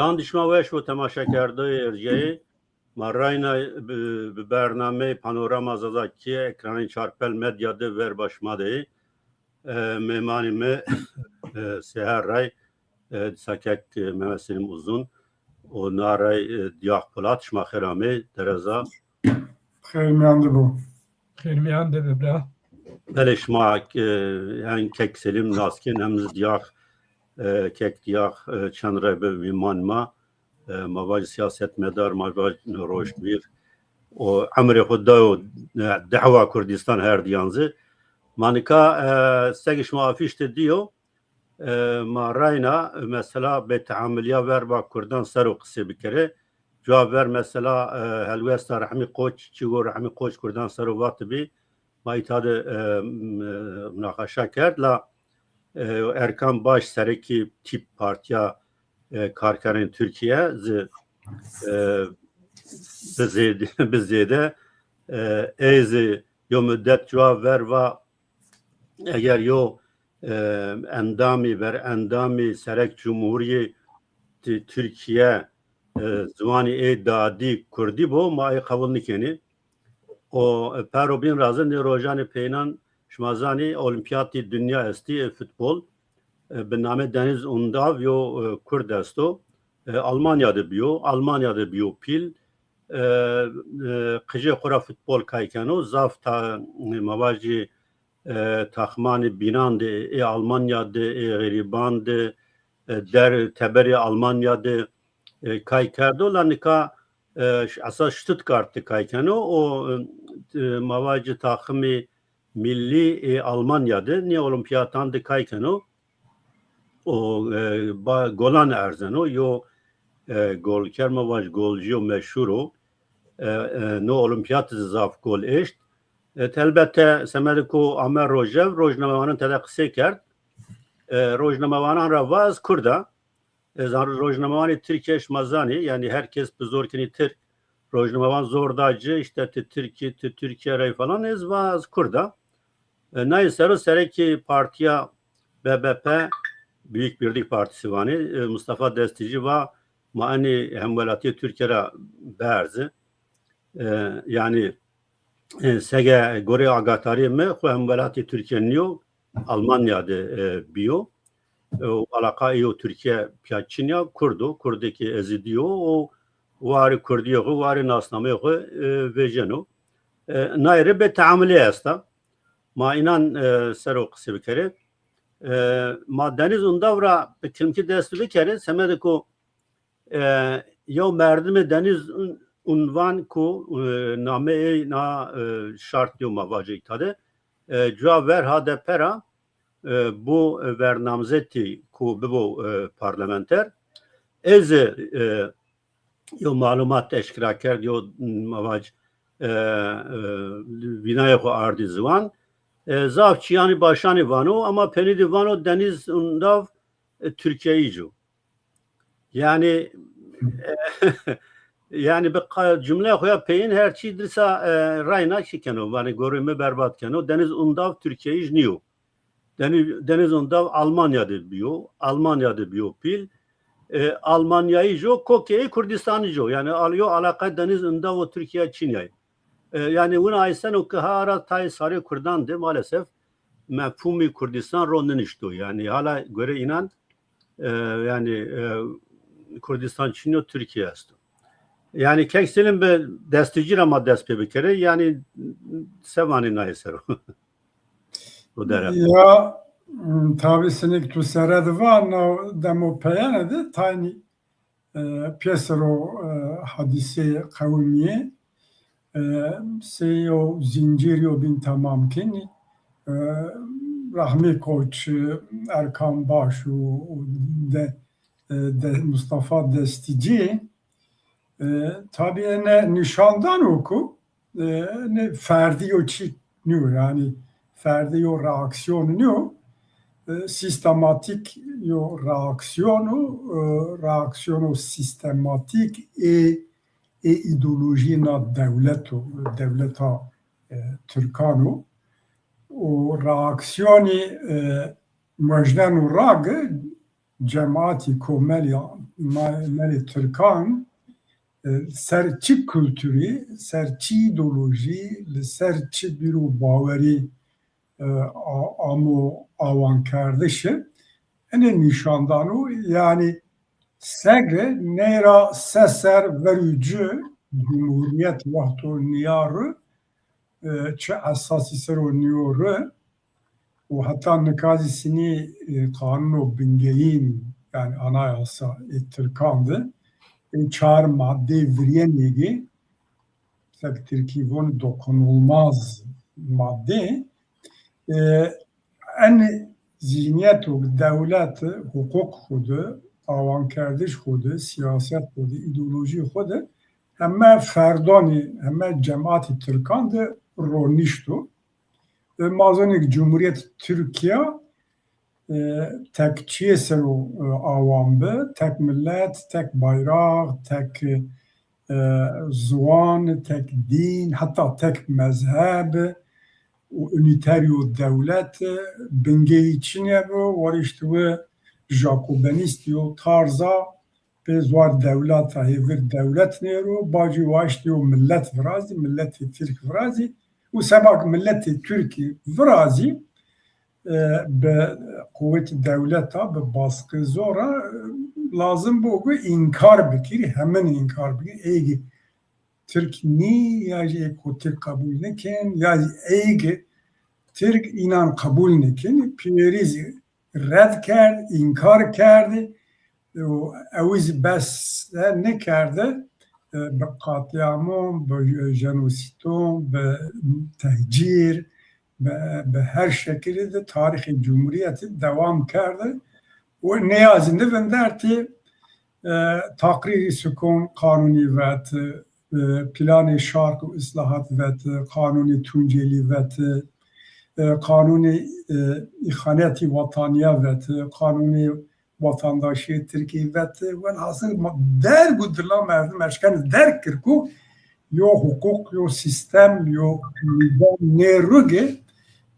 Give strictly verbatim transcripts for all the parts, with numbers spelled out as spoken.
An dişma weş û temaşekerdoyê erciyayê. Ma rayna bi, bi bernameyê Panorama Zazakî ekranê Çarpel Medya de verba şima de yê. E, mêmanê mi, e, Seher Ray, e, dîsa kek, e, Mehmet Selîm Uzun û na ray, e, Diyah Polat. Şima xêr amey, dereza. Xêr mîyan de bo. Xêr mîyan de be bira. Belê şima, e, hem kek Selîm nas kên, hem zî Diyah, e, kek Diyah, e, çend rey bi mîman ma. E, ma vajî siyasetmedar, ma vajî roşnvîr. O emrê xwu dayo, e, dehwa Kurdistan her diyan zî. Ma nika, e, seg şima afîş de dîyo, e, ma rayna, e, mesela bêteamiliya verba Kurdan ser o qisê bikerê. Cuwa ver mesela, e, helwesta Rehmî Koç, çi go Rehmî Koç Kurdan ser o vatibî, ma îta de, e, m-, e, munaqeşa kerd la, e, Erkan Baş serekî tîp partiya, e, karkerên Tirkîye zî, e, bi zêde, bi zêde, e, ey zî yo mudet cuwa ver va eger yo, e, endamî, verendamî serek cumhurîyê Ti-, Tirkîye, e, ziwanî ê dadî kurdî bo, ma ê qebul nikenî. O, e, pero bîn ra zî nê rojanê peynan şima zanî Olimpiyatî Dinya estî ê futbol. E, bi namê Deniz Undav yo, e, kurd esto. E, Almanya de bîyo, Almanya de bîyo pîl. E, e, qijê xwu ra futbol kay keno. Zaf ta, ma vajî, e, taximanê bînan de, ê Almanya de, ê xerîban de, e, der teberê Almanya de, e, kay kerdo. La nika, e, ş-, esas Stuttgart de kay keno. O, e, ma vajî taximê milî ê Almanya de nê olimpiyatan de kay keno. O, e, ba-, golan erzeno. Yo, e, golker ma vaj golcîyo meşhur o. E, e, no olimpiyat de zaf gol eşt. E, helbete semedê ku ame rojev, rojnamewanan tede qisey kerd. E, rojnamewanan ra va ez Kurd a. E, zan-, rojnamewanê Tirkîye şima zanî, yanî her kes bi zor kenî Tirk. Rojnamewan zor da ci, îşte ti Tirkî, ti Tirkîye rey falan, ez va ez Kurd a. E, nayê ser o serekê partîya B B P, Büyük Birlik Partisi vanê, e, Mustafa Destîcî va ma enê hemwelatîyê Tirkîye ra berzi. E, yanî, e, sege gorê agatarîyê mi xwu hemwelatê Tirkîye nîyo, Almanya de, e, bîyo. E, û alaqa ê yo Tirkîye pîya çin ya, Kurd o, Kurdêkê Ezidî yo û warê Kurdîyê xwu, warê nasnameyê xwu, e, vejeno. E, nayê rê bêteamilî esta. Ma înan, e, ser o qisê bikerê. E, ma Deniz Undav ra bi kilmkî dest bikerê, semedê ku e, yew merdimê Deniz Un-, Unvan ku, e, nameyê ey na, e, şart nîyo ma vajê îta de. E, cuwa ver H D P ra, e, bo, e, vernamzetî ku bibo, e, parlamenter. Ez, e, yew malumat eşkera kerd, yew, ma vaj, e, e, vînayê xwu ardî ziwan. E, zaf çîyanî başanî vano, ama penî de vano Deniz Undav, e, Tirkîyeyîc o. Yanî, e, yanî bi qa-, cumleya xo ya peyên her çî dîsa, e, rayna çi keno, vanê gorê mi berbat keno. Deniz Undav Tirkîyeyij nîyo. Deniz, Deniz Undav Almanya de bîyo, Almanya de bîyo pîl. E, Almanyayij o, kokê ey Kurdistanij o. Yanî al-, yo alaqa Deniz Undav û Tirkîya çin yay. E, yanî wina eyseno ke ha ara tayê sarê Kurdan de maalesef mefhumî Kurdistan ro ninişto. Yanî hala gore înan, e, yanî, e, Kurdistan çin o, Tirkîye esto. Yanî kek Selîm bi Destîcî ra ma dest pê bikerê. Yanî se vanê nayê ser o? O dere. Ya, m, tabî sinik tu sere de va, no demo peyene de taynî e, pêser o, e, hadîsê qewimîyê, e, sey yew zincîr yo bîn temam kenî. E, Rahmî Koç, e, Erkan Baş û, û de, e, de, Mustafa Destîcî, e, tabî ene nîşan dano ku, e, ne ferdî yo çî nîyo, yanî ferdî yo reaksîyon nîyo, e, sîstematîk yo reaksîyon o, e, reaksîyono sîstematîk ê, ê îdeolojîyê na dewlet o, dewleta, e, tirkan o. Û reaksîyonî, e, mojneno ragi, cemaatî, komelî, ma-, merê Tirkan, e, ser çi kulturî, ser çi îdeolojî, li ser çi bîr û bawerî, e, a-, amo awankerdiş. Enê nîşan dano, yanî seg ney ra se ser ver û ci cumhuriyet wexto nîya ri, e, çi esasî ser o nîyo ri û heta nika zî sinî, e, qanûno bingeyîn, yanî anayasa ê Tirkan de, e, çar madde virîyenê gê, sek Tirkî von dokunulmaz madde, e, en zîhnîyeto dewlet, huquq xwu de, awankerdiş xwu de, siyaset xwu de, îdeolojî xwu de heme ferdonî, heme cematî Tirkan de ronîşto. E, ma zonê ke Cumhuriyet Tirkiya, e, tek çiyê ser o, e, awan bi, tek millet, tek bayraq, tek, e, ziwan, tek dîn, heta tek mezheb û unîterî yo dewlet, e, bingeyî çinê bi, wariştibi jakobenîst yo tarza, pê zwar dewleta hêvir dewlet nêro, bacî waştî yo millet virazî, milletê Tirk virazî û seba ke milletê Tirkî virazî, e, bi quwetî dewleta, bi baskı zora, e, lazim bo ke înkar bikirî, hemin înkar bikirî. Ey ke Tirk nî, ya jî ey ko Tirk qebul nikin, ya jî ey ke Tirk înan qebul nikin, pêrî zî red kerd, înkar kerd û ew zî bes de nikerde, e, bi qatlîamon, bi jenosîdon, bi tehcîr, bi, bi her şekilî de tarîxê cumhurîyetî dewam kerde û nêyazî nivindertî, e, taqrîrî sukon qanûnî vet, e, planê şark û islahat vet, qanûnê Tuncelî vet, e, qanûnê, e, îxanetî watanîya vet, qanûnê watandaşîyê Tirkî vet. Welhasil ma-, derg û dila merdim eşken derg kir ku yo huquq, yo sîstem, yo nîzam nêruge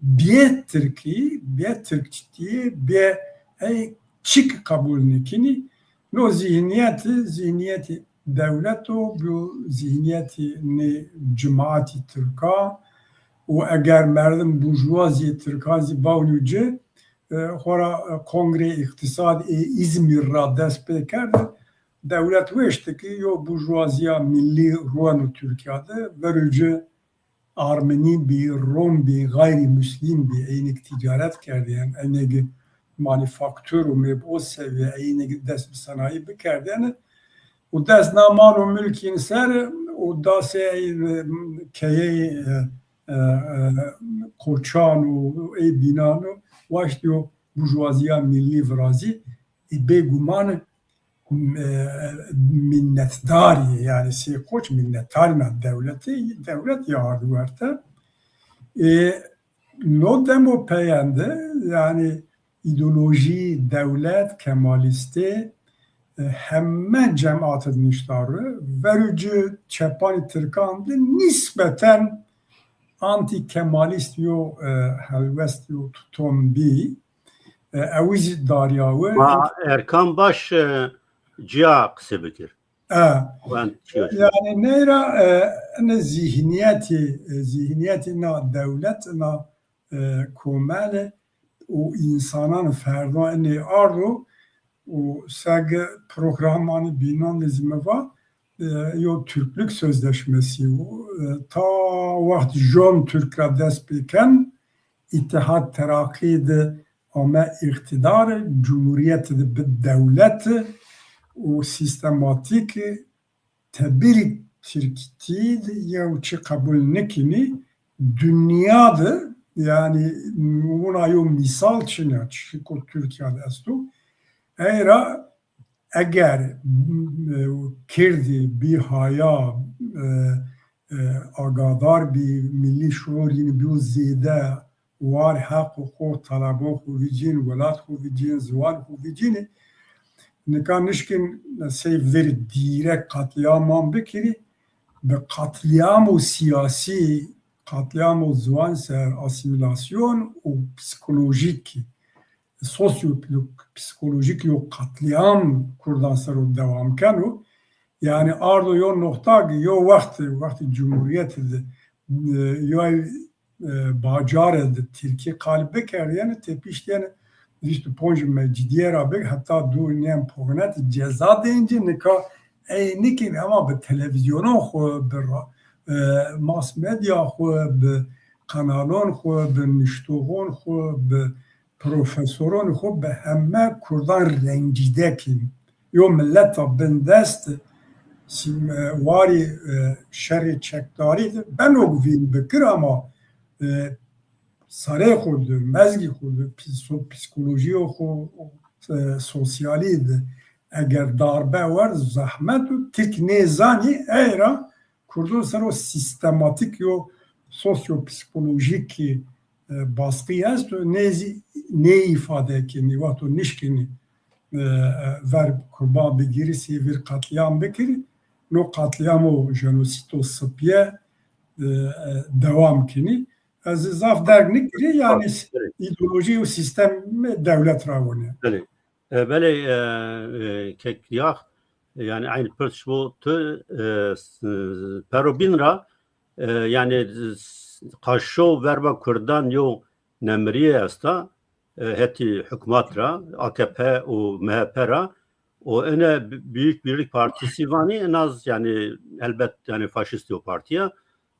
bê Tirkî, bê Tirkçitî, bê ey çik qebul nikinî. No zîhnîyetî, zîhnîyetî dewlet o, bu zîhnîyetî nê cimatî Tirkan û eger merdim burjuwazîyê Tirkan zî bawnî ci, e, xora, e, Kongrê Îqtîsad ê Îzmîr ra dest pê kerde, dewlet weşti ki yo burjuwazîya millî ruweno Tirkîya de, verû ci Armenî bî, Rom bî, xeyrî muslîm bî, eynî ke tîcaret kerdîyen, eynî ke manîfaktur û mê bi o sevîye, eynî ke dest bi senayî bikerdêne û dest na mal û mulkîn ser û dasê ey, e, keyeyê, e, e, e, koçan û ey bînan û waştî yo burjuwazîya millî virazî, e, bêguman, e, minnetdar î, yanî sey koç minnetdar î na dewletî, dewlet ya ardi werte. E, no demo peyende, yanî îdeolojî dewlet, kemalîstê, e, heme cemat de nişta ri, verû ci çepanî Tirkan de nîsbeten antî-kemalîst yo, e, helwest yo tuton bî. E, ewî zî darîyawe. Ma Erkan Baş, e, ciya qise bikir. E, Wan çiyo şi. Yanî ney ra, e, ene zîhnîyetî, e, zîhnîyetî na dewlet, na, e, komel û însanan ferdan enê ardo û seg programanî bînan de zî mi va, e, yo Türklük Sözleşmesi û, e, ta wext Jön Türk ra dest pê ken, Îtîhad Terakî de ame îqtîdar, cumhurîyet de bi dewlet û sîstematîk tebîrî Tirkîtî de yew çi qebul nikinî. Dinya de, yanî, wina yo mîsal çin a, çi ku Tirkîya de esto. Ey ra eger, e, kirdî bî haya, e, e, agadar bî, millî şuur yîn bîyo zêde, war heq û huqûq, talebon xwu vîcîn, welat xwu vîcîn, ziwan xwu vîcînî, nika nişkîn sey verî dîrek qatlîaman bikirî, bi qatlîamo sîyasî, qatlîamo ziwan ser, asîmîlasyon û psîkolojîk sosyopsikolojik yo qetlîam kurdan ser o dewam keno. Yanî ardo yo noqta ki yo wext, wextê cumhurîyetî de, e, yo e, bacare de tirkî qal bikerdîyene, tepiştîyene vîst û ponc Mecidîye ra bik, heta dû nîyen poxnet ceza deyince, nika ey nîkî ema bi televîzyonon xwu, bi ra-, e, mass media xwu, bi kanalon xwu, bi nuştoxon xwu, bi profesoron xwu, bi heme kurdan rencîde kîn. Yo mileta bindest, sîm-, e, warî, e, şerê çekdarî de beno vîn bikir ama, e, sarê xwu de, mezgî xwu de, pîs-, psîkolojîyo xwu, e, sosyalî de eger darbe werd, zehmet û tirk nêzanî, ey ra kurdon ser o sîstematîk yo sosyopsîkolojîk, e, baskî esto, nê zî nêîfade kenî, wexto nişkenî, e, e, ver kurban bigîrî, sê vir qetlîam bikirî, no qetlîamo jenosîto sipîye, e, e, dewam kenî. Ez zaf derg nikirî, yanî îdeolojî û sîstemê dewlet ra wonî. Belê. E, belê, e, e, kek Yax, e, yanî eyn pirs bo tu, e, s-, pero bîn ra, e, yanî s-, qaşo verba kurdan yo nemirîye esta, e, hetî hukmat ra, A K P û M H P ra, û ene B-, Büyük Birlik Partisi vanî, en az yanî elbet yanî faşîst yo partî ya.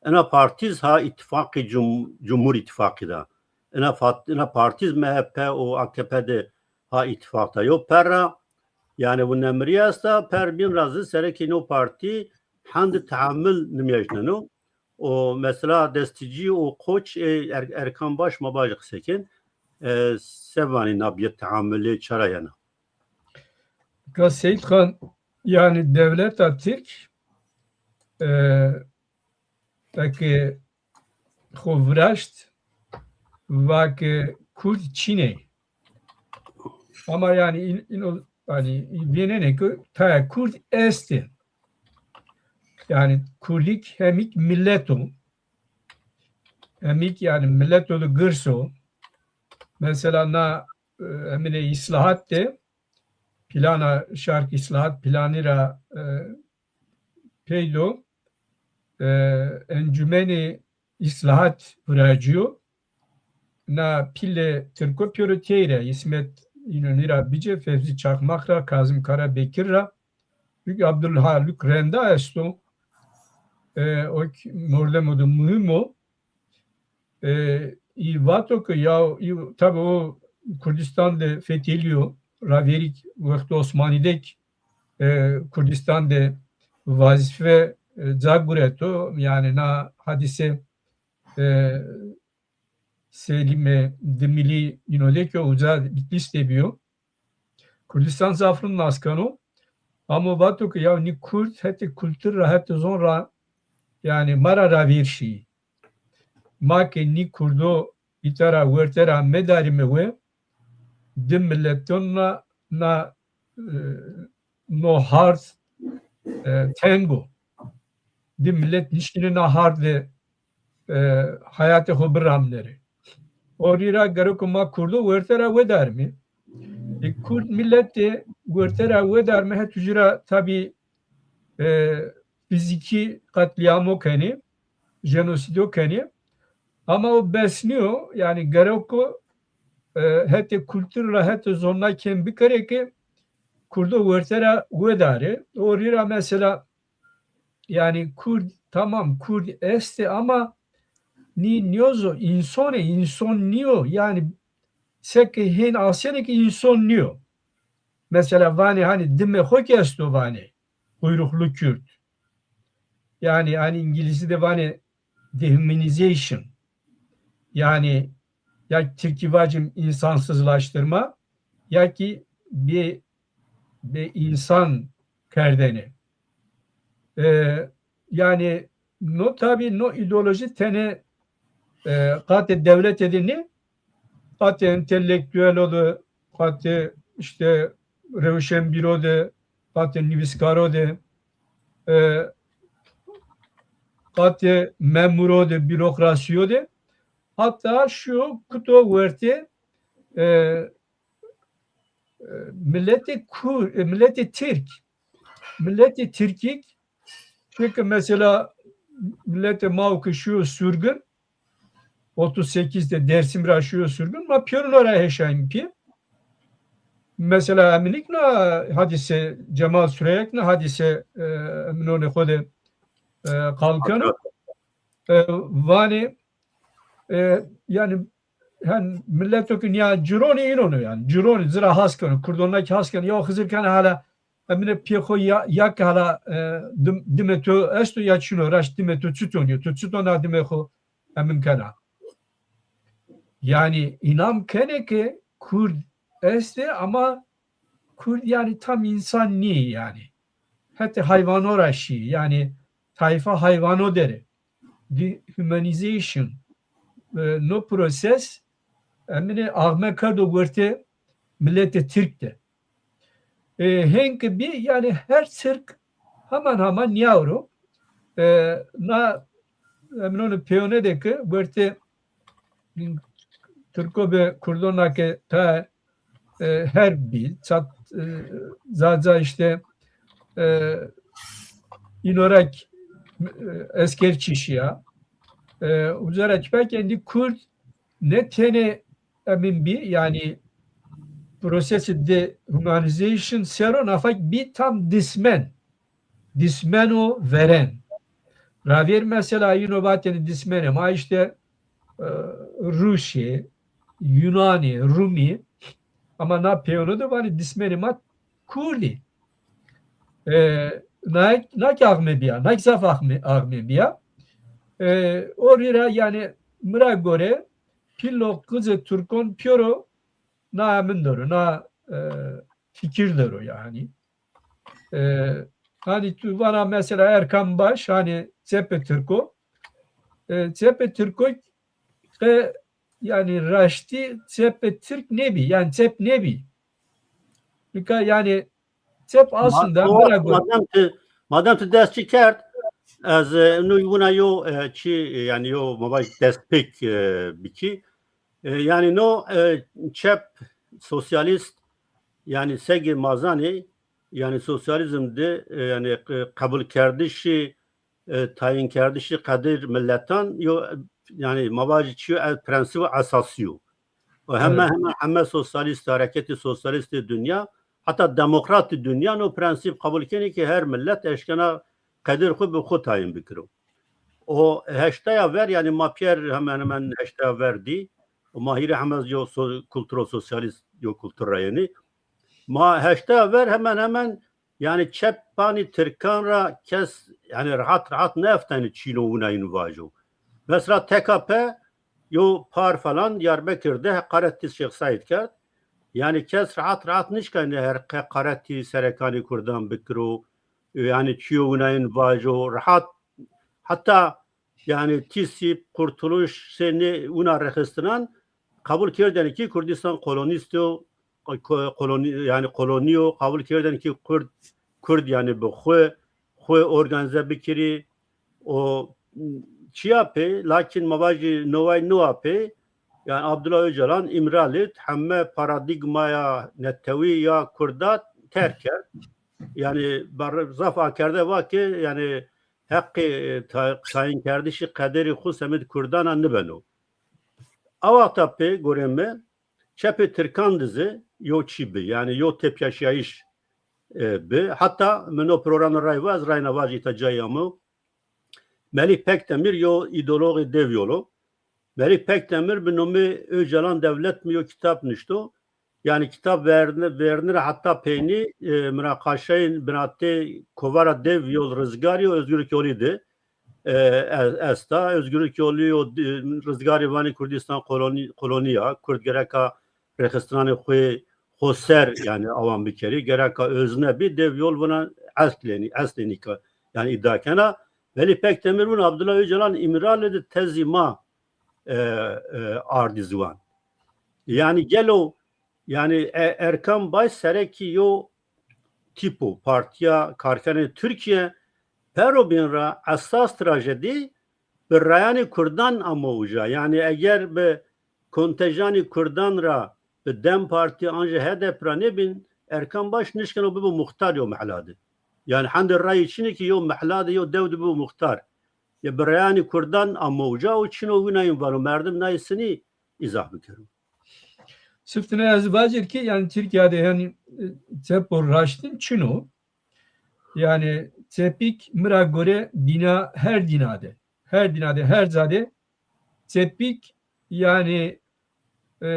Ena partîz ha îtîfaqî cum-, Cumhur Îtîfaqî da. Ena fat-, ena partîz M H P û A K P de ha îtîfaq da. Yo per ra, yanî bu nemirî esta, per bîn ra zî serekê no partî hendi teamul nimîyajneno. O mesela Destîcî û Koç, e, Er-, Erkan Baş ma bajî qise kên. E, se vanî na bîye teamulê, çara yena? Ka Seyîd Xan, yanî dewleta Tirk, e, eke xo viraşt, va ke Kurd çin ê. Ama yanî în-, îno, yanî vênenê ke taya Kurd estê. Yanî Kurdîk hemîk milet o. Hemîk yanî mileto de girs o. Mesela na, e, emînê îslahat de plana şark îslahat planî ra, e, peydo, e, Encûmenê Îslahat viracîyo. Na pîlê tirko pêro tey ra, Îsmet Înonî ra bicê, Fevzî Çakmak ra, Kazim Karabekir ra, çunkî Abdulhaluk Renda esto. E, o k-, mordemo de muhîm o. E, î vato ke ya, î, tabi o Kurdistan de fetelîyo, raverîk wextê Osmanî de k-, e, Kurdistan de vazîfe, e, ca gureto, yanî na hadîse, e, Selîmê Dimilî îno de ke uca Bitlîs de bîyo. Kurdistan zaf rind nas keno. Amo vato ke ya nî Kurd hetê kultur ra, hetê zon ra, yanî ma ra ravêr şîyî. Ma ke nî Kurdo îta ra werte ra medarîme we, di mileton ra na, e, no hard, e, teng o. Di milet nişkîne na hard de, e, hayatê xo biramnê rê. O rî ra gereko ma Kurdo werte ra wedarîme. E, Kurd milet de werte ra wedarîme, het uca ra tabî, e, fîzîkî qetlîamo kenê, jenosîdo kenê. Ama o bes nîyo, yanî gereko, e, hetê kultur ra, hetê zonna kêm bikerê ke Kurdo werte ra wedarê. O rî ra mesela, yanî Kurd, tamam, Kurd estê ama nî nîyo zo, înson ê, înson nîyo. Yanî seke hên asêne ke înson nîyo. Mesela vanê hanî dimê xo kî esto vanê, quyruqlu Kürt. Yanî hanî îngilîzî de vanê dehumanization. Yanî ya tirkî vacim insansızlaştırma, ya kî bê, bê însan kerdene. E, yanî no tabî no îdeolojî tenê, e, qatê dewlete de nê, qatê entelektuelo de, qatê îşte rewşenbîro de, qatê nivîskaro de, e, qatê memuro de, bürokrasîyo de, hata şîyo kuto wertê, e, e, milletê Kur, e, milletê Tirk, milletê Tirkîk, çünkü mesela milletê ma ki şiyo sürgün, otuz sekiz de Dersim ra şiyo sürgün, ma pêro ra heşayîm pî. Mesela eminik na hadise Cemal Süreyek na hadise, e, eminonê xo de, e, qalkeno. E, vanê, e, yani, hen milleto ki niya cironî înon o yani. Cironî zira has keno, Kurdon na ki has keno. Ya Xizir kena hala emine pê xo ya, ya ki hala, e, dim-, dime to esto ya çino, raşt dime to çiton yo, to çiton na dime xo emin kena. Yani inam kenê ki Kurd estê ama Kurd yani tam insan nîyê yani. Hetê hayvano ra şî yani tayfa hayvano der ê. Dehumanization, e, no proses emine axme kerdo wertê milletê Tirk de. E, hên ki bî, yani her Tirk hemen hemen nîyawro. E, na eminonê peyone de ki wertê Tirko be Kurdon na ke ta, e, herb bî, çat, e, ca ca işte, e, înorek, e, eskerçî şîya. E, uca ra ki pek endî Kurd ne tenê emin bî, yani prosesê dehumanization ser o, nafak bî tam dismen. Dismeno veren. Ravêr mesela îno vatêne dismenê ma işte, e, Rûsî, Yunanî, Rumî, ama na peyone de vanê dismenê ma Kurdî. E, na, na ki axme bîya, na ki zaf axme, axme bîya. E, o rî ra yani mi ra gore pîl û qicê Tirkon pêro na emin der o, na, e, fikir der o yani. E, hani tu vana mesela Erkan Baş, hani çepê Tirko, e, çepê Tirko ke yani raştî çepê Tirk nêbî, yani çep nêbî. Nika yani çep aslında ma-, bira go- madem tu, madem tu dest çi kerd, ez, e, no wina yo, e, çi, e, yani yo ma vaj destpêk, e, bikî. E, yani no, e, çep, sosyalist, yani segê ma zanê, yani sosyalizm de, e, yani, e, qebulkerdişî, e, tayînkerdişî qedir milletan yo, e, yani ma vajî çi yo, e, prensîbo esasî yo. Û heme, evet, heme, heme sosyalist, hareketê sosyalistê dinya, heta demokratê dinya no prensîb qebul kenê ki her millet eşkena qedir xwu bi xwu tayîn bikiro. O heştaya ver, yani ma pîyer hemen hemen heştaya ver dî. O ma hîrê heme yo so-, kulturo sosyalist yo kultur ra yenî. Ma heştaya ver hemen hemen yani çepanî Tirkan ra kes yani rahat rahat nêeftaynî çîno wina yin vajo. Mesela T K P yo par falan Diyarbekir de heqaretî Şêx Seîd kerd. Yani kes rahat rahat nişkaynî her heqaretî serekanî Kurdan bikiro. Yani çîyo wina yin vajo. Rahat, heta yani Tîsîp, Kurtuluş, senî wina rexistinan qebul kerdêne ki Kurdistan kolonîst o, ko-, kolonî, yani kolonî yo, qebul kerdêne ki Kurd, Kurd yani bi xwu, xwu organîze bikirî. O çiya pê, lakin ma vajî noway nowa pê, yani Abdullah Öcalan Îmrali heme paradîgmaya netewî ya Kurda terk kerd. Yani bar-, zaf akerde va ki yani heqê, e, ta-, tayînkerdişî qederî xwu semêd Kurdan a nibeno. A wexta pê gorê mi çepê Tirkan de zî yo çî bi, yani yo tepyaşîyayîş, e, bi. Heta mi no program ray va, ez rayna vajî îta cayî amo. Melîh Pekdemir yo îdeologê Devyol o. Melîh Pekdemir bi nomê Öcalan Devlet mi yo kitab nişto. Yani kitab verne, vernî ra heta peynî, e, munaqaşeyên binatê kovara Devyol Rizgarî û Özgür Ökyolî de, e, e-, esta. Özgür Ökyolî yo, e, Rizgarî vanê Kurdistan kolonî, kolonî ya, Kurd gereka rêxistinanê xwu, xwu ser, yani, awan bikerî, gereka özne bî, Devyol vuna eslênî, eslênî ka, yani, îdia kena. Melîh Pekdemir vun Abdullah Öcalan Îmrali de tezî ma, e, e, ardî ziwan. Yani, gelo, yani, e, Erkan Baş serekî yo tîpo, Partîya Karkeranê Tirkîye, pero bîn ra esas trajedî bi rayanê Kurdan amo uca. Yani eger bi kontejanê Kurdan ra bi DEM Partî an jî HDP ra nêbîn, Erkan Baş nişkeno bibo muxtar yew mehla de. Yanî hende rayî çin ê ke yew mehla de, yew dew de bibo muxtar. Ya bi reyanî kurdan a mewca o çin o, wina yin vano, merdim nayê sinî îzah bikero. Siftine ez vacir ki, yanî Tirkîya de, yanî, e, çep û raştin çin o. Yanî çepîk mi ra gore dîna, her dîna de, her dîna de, her ca de çepîk, yanî, e,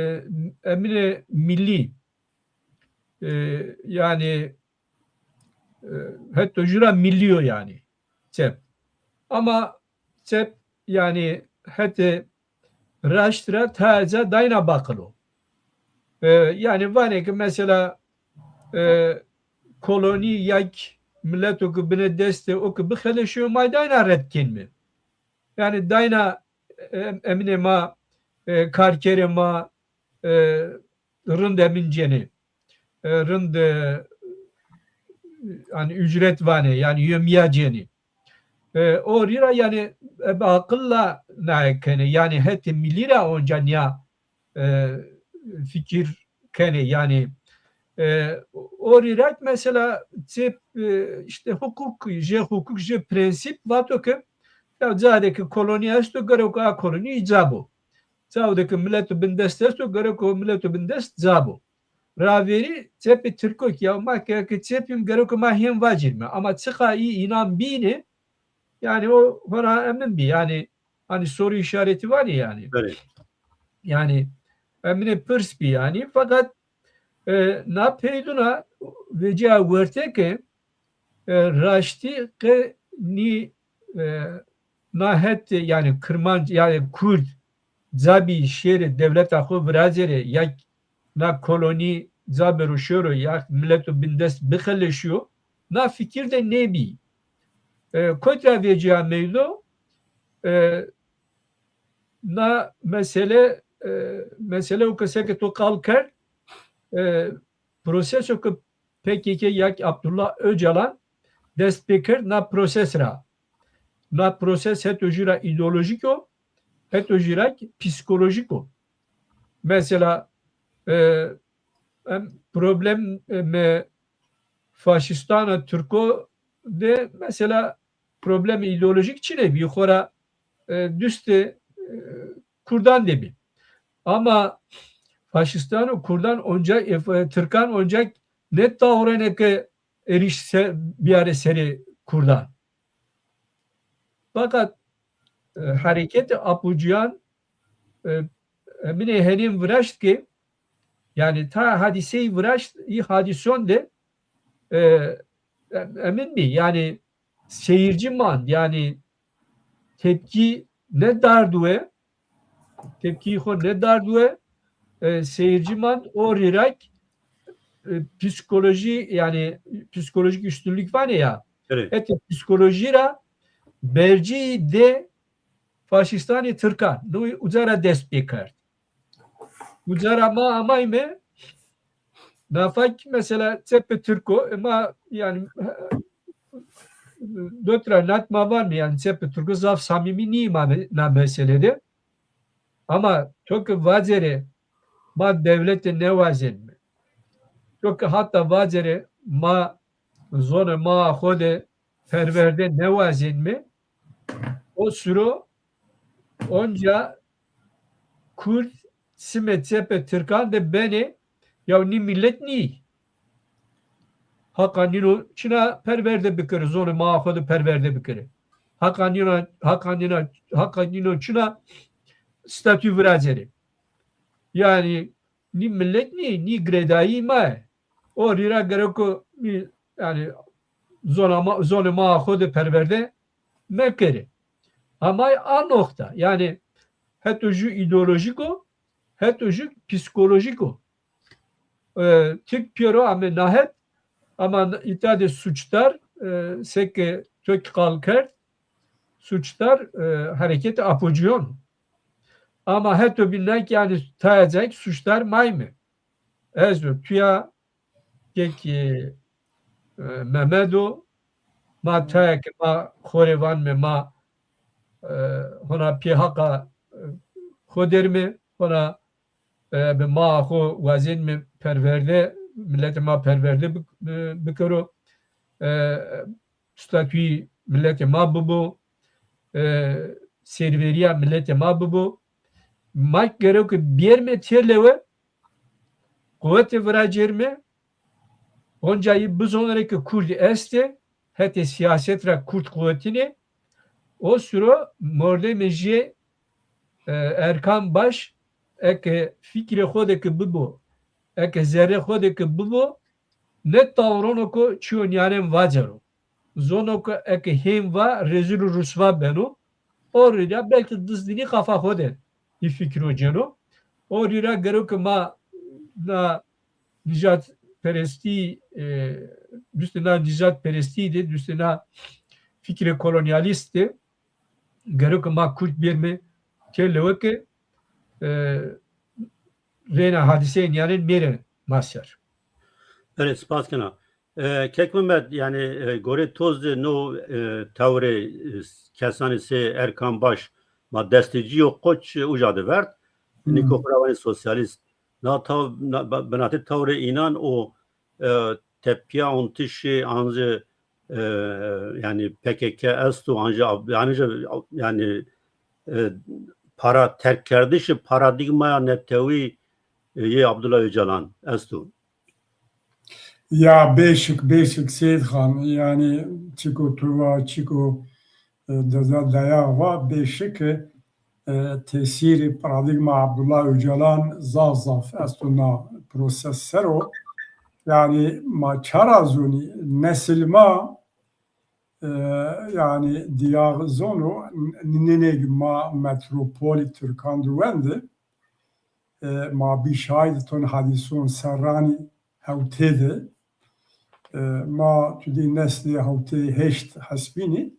emînê milî, e, yanî, e, heto jû ra milî yo yanî çep. Ama çep yanî hetê raşt ra tayê ca dayna baqilo. E, yanî vanê ke mesela, e, kolonî ya k-, mileto ke binê dest de o ke bixeleşîyo, ma dayna red kenîme. Yanî dayna, e, emînê ma, e, karkerê ma, e, rind emîn cenê. E, rind, e, yanî ücret vanê, yanî yomîya cenî. E, o rî ra yanî, e, bi aqil ra naye kenê. Yanî hetê milî ra onca nîya, e, fikir kenê. Yanî, e, o rî ra mesela çep, e, îşte hukuk, jê hukuk, jê prensîp vato ke ya ca de ke kolonî esto, gereko a kolonî îca bo. Cao de ke mileto bindest esto, gereko mileto bindest ca bo. Ravêrî çepê tirko kî ya ma ke, ke çepîm gereko ma hên vacîrme. Ama çiqa î înan bînê, yanî o hona emin bî. Yanî, hanî soru îşaretî vanê yanî. Belê. Yanî emînê pirs bî yanî. Feqet, e, na peydûna vecîya werte ke, e, raştî qe nî, e, na het, yanî kirmanc, yanî kurd ca bî şêrê dewleta xo virazêrê, ya na kolonî ca bêro şêro, ya mileto bindest bixeleşîyo, na fikir de nêbî. E, kotî ra vecîya meydo, e, na mesele, e, mesele o ke seke to qal kerd, e, proseso ke P K K ya ki Abdullah Ocalan dest pê kerd na proses ra. Na proses heto jû ra îdeolojîk o, heto jû ra ki psîkolojîk o. Mesela, e, em problemê faşîstana tirko de mesela problemê îdeolojîk çinê bî, xora, e, dustê, e, kurdan de bî. Ama faşîstan û kurdan onca, e, tirkan onca nêtawrêne ke êrîş se-, bîyarê serê kurdan. Fakat, e, hereketê Apocuyan, e, emînê henên viraşt ke, yanî ta hadîseyî viraşt, î hadîson de, e, em-, emîn bî, yanî seyirci mand, yanî tepkî nêdard we, tepkîyê xo nêdard we, e, seyirci mand, o rî ra k-, e, psîkolojî, yanî psîkolojîk üstünlük vanê ya. Evet. Hetê psîkolojî ra bercî dê faşîstanê tirkan. No uca ra dest pê kerd. Uca ra ma amayme, nafa kî mesela çepê tirko, e, ma yanî dot ra nat ma vanme, yanî çepê tirko zaf samîmî nîyî ma me-, na mesele de. Ama to ke vacêrê ma dewlete nêwazenme, to ke hata vacêrê ma zonê maa xo de perwerde nêwazenme, o suro onca kurd simê çepê tirkan de benê, yaw nî milet nîyî. Haqa nîno çina perwerde bikero, zonê maa xo de perwerde bikero. Haqa nîno, haqa nîno, haqa nîno çina statü virazêrê. Yanî nî milet nîyê, nî girêdayî ma yê. O rî ra gereko nî, yanî zona ma, zonê maa xo de perwerde mekerê. Ama a noxta, yanî heto jû îdeolojîk o, heto jû psîkolojîk o. E, Tirk pêro ame na het, ama îta de suçdar, e, seke to kî qal kerd, suçdar, e, hereketê Apocuyon o. Ama heto bî na kî yanî taya ca kî suçdar mayme. Ez o, tu ya, kekê, e, Memed o, ma tayê ke ma xo rê vanme ma, e, hona pê haqa, e, xo derme, hona e, bi maa xo wazenîme perwerde, miletê ma perwerde bik-, e, bikero, e, statuyî miletê ma bibo, e, serwerîya miletê ma bibo. Ma gerek bêrme têlewe, quwetê viracêrme, oncayî bizonere ke Kurd estê, hetê sîyaset ra Kurd quwetinê, o siro mordemê jê, e, Erkan Baş, eke fikrê xo de ke bibo, eke zerrê xo de ke bibo, ne tawrono ke çîyo nîyanen vacero. Zono ke eke hên va, rezîl û ruswa beno. O rî ra belkî dizdinî qafa xo de hî fikro ceno. O rî ra gero ke ma na nîjadperestî, e, dustê na nîjadperestî de, dustê na fikrê kolonyalîst de gero ke ma Kurd bêrme têlewe ke, e, reyna hadîseyê nîyanen mêre ma ser. Belê, spas kena. E, Kek Mimet, yanî, e, gorê to zî no, e, tewrê, e, kesanê sey Erkan Baş ma destê ci yo Koç, e, uca de verd. Hmm. Nîko xo ra vanê sosyalîst. Na taw-, na, ba-, binatê tewrê înan o, e, tepîya ontişê ancî, e, yanî P K K esto, ancî ab-, yanî, yanî, e, para terkkerdişê paradîgmaya netewî, e, yê Abdullah Öcalan esto. Ya bêşik, bêşik Seyîd Xan, yanî çiko tu va, çiko, e, Deza Dayağ va, bêşik, e, tesîrê paradîgma Abdullah Öcalan zaf zaf esto na proses ser o. Yanî ma çara zonî, nesil ma, e, yanî diyar zono, n-, nêneg ma metropolî Tirkan de wendi. E, ma bî şahid ton hadîson serranî hewtê de. E, ma tu dî neslê hewtê heşt hesbînî.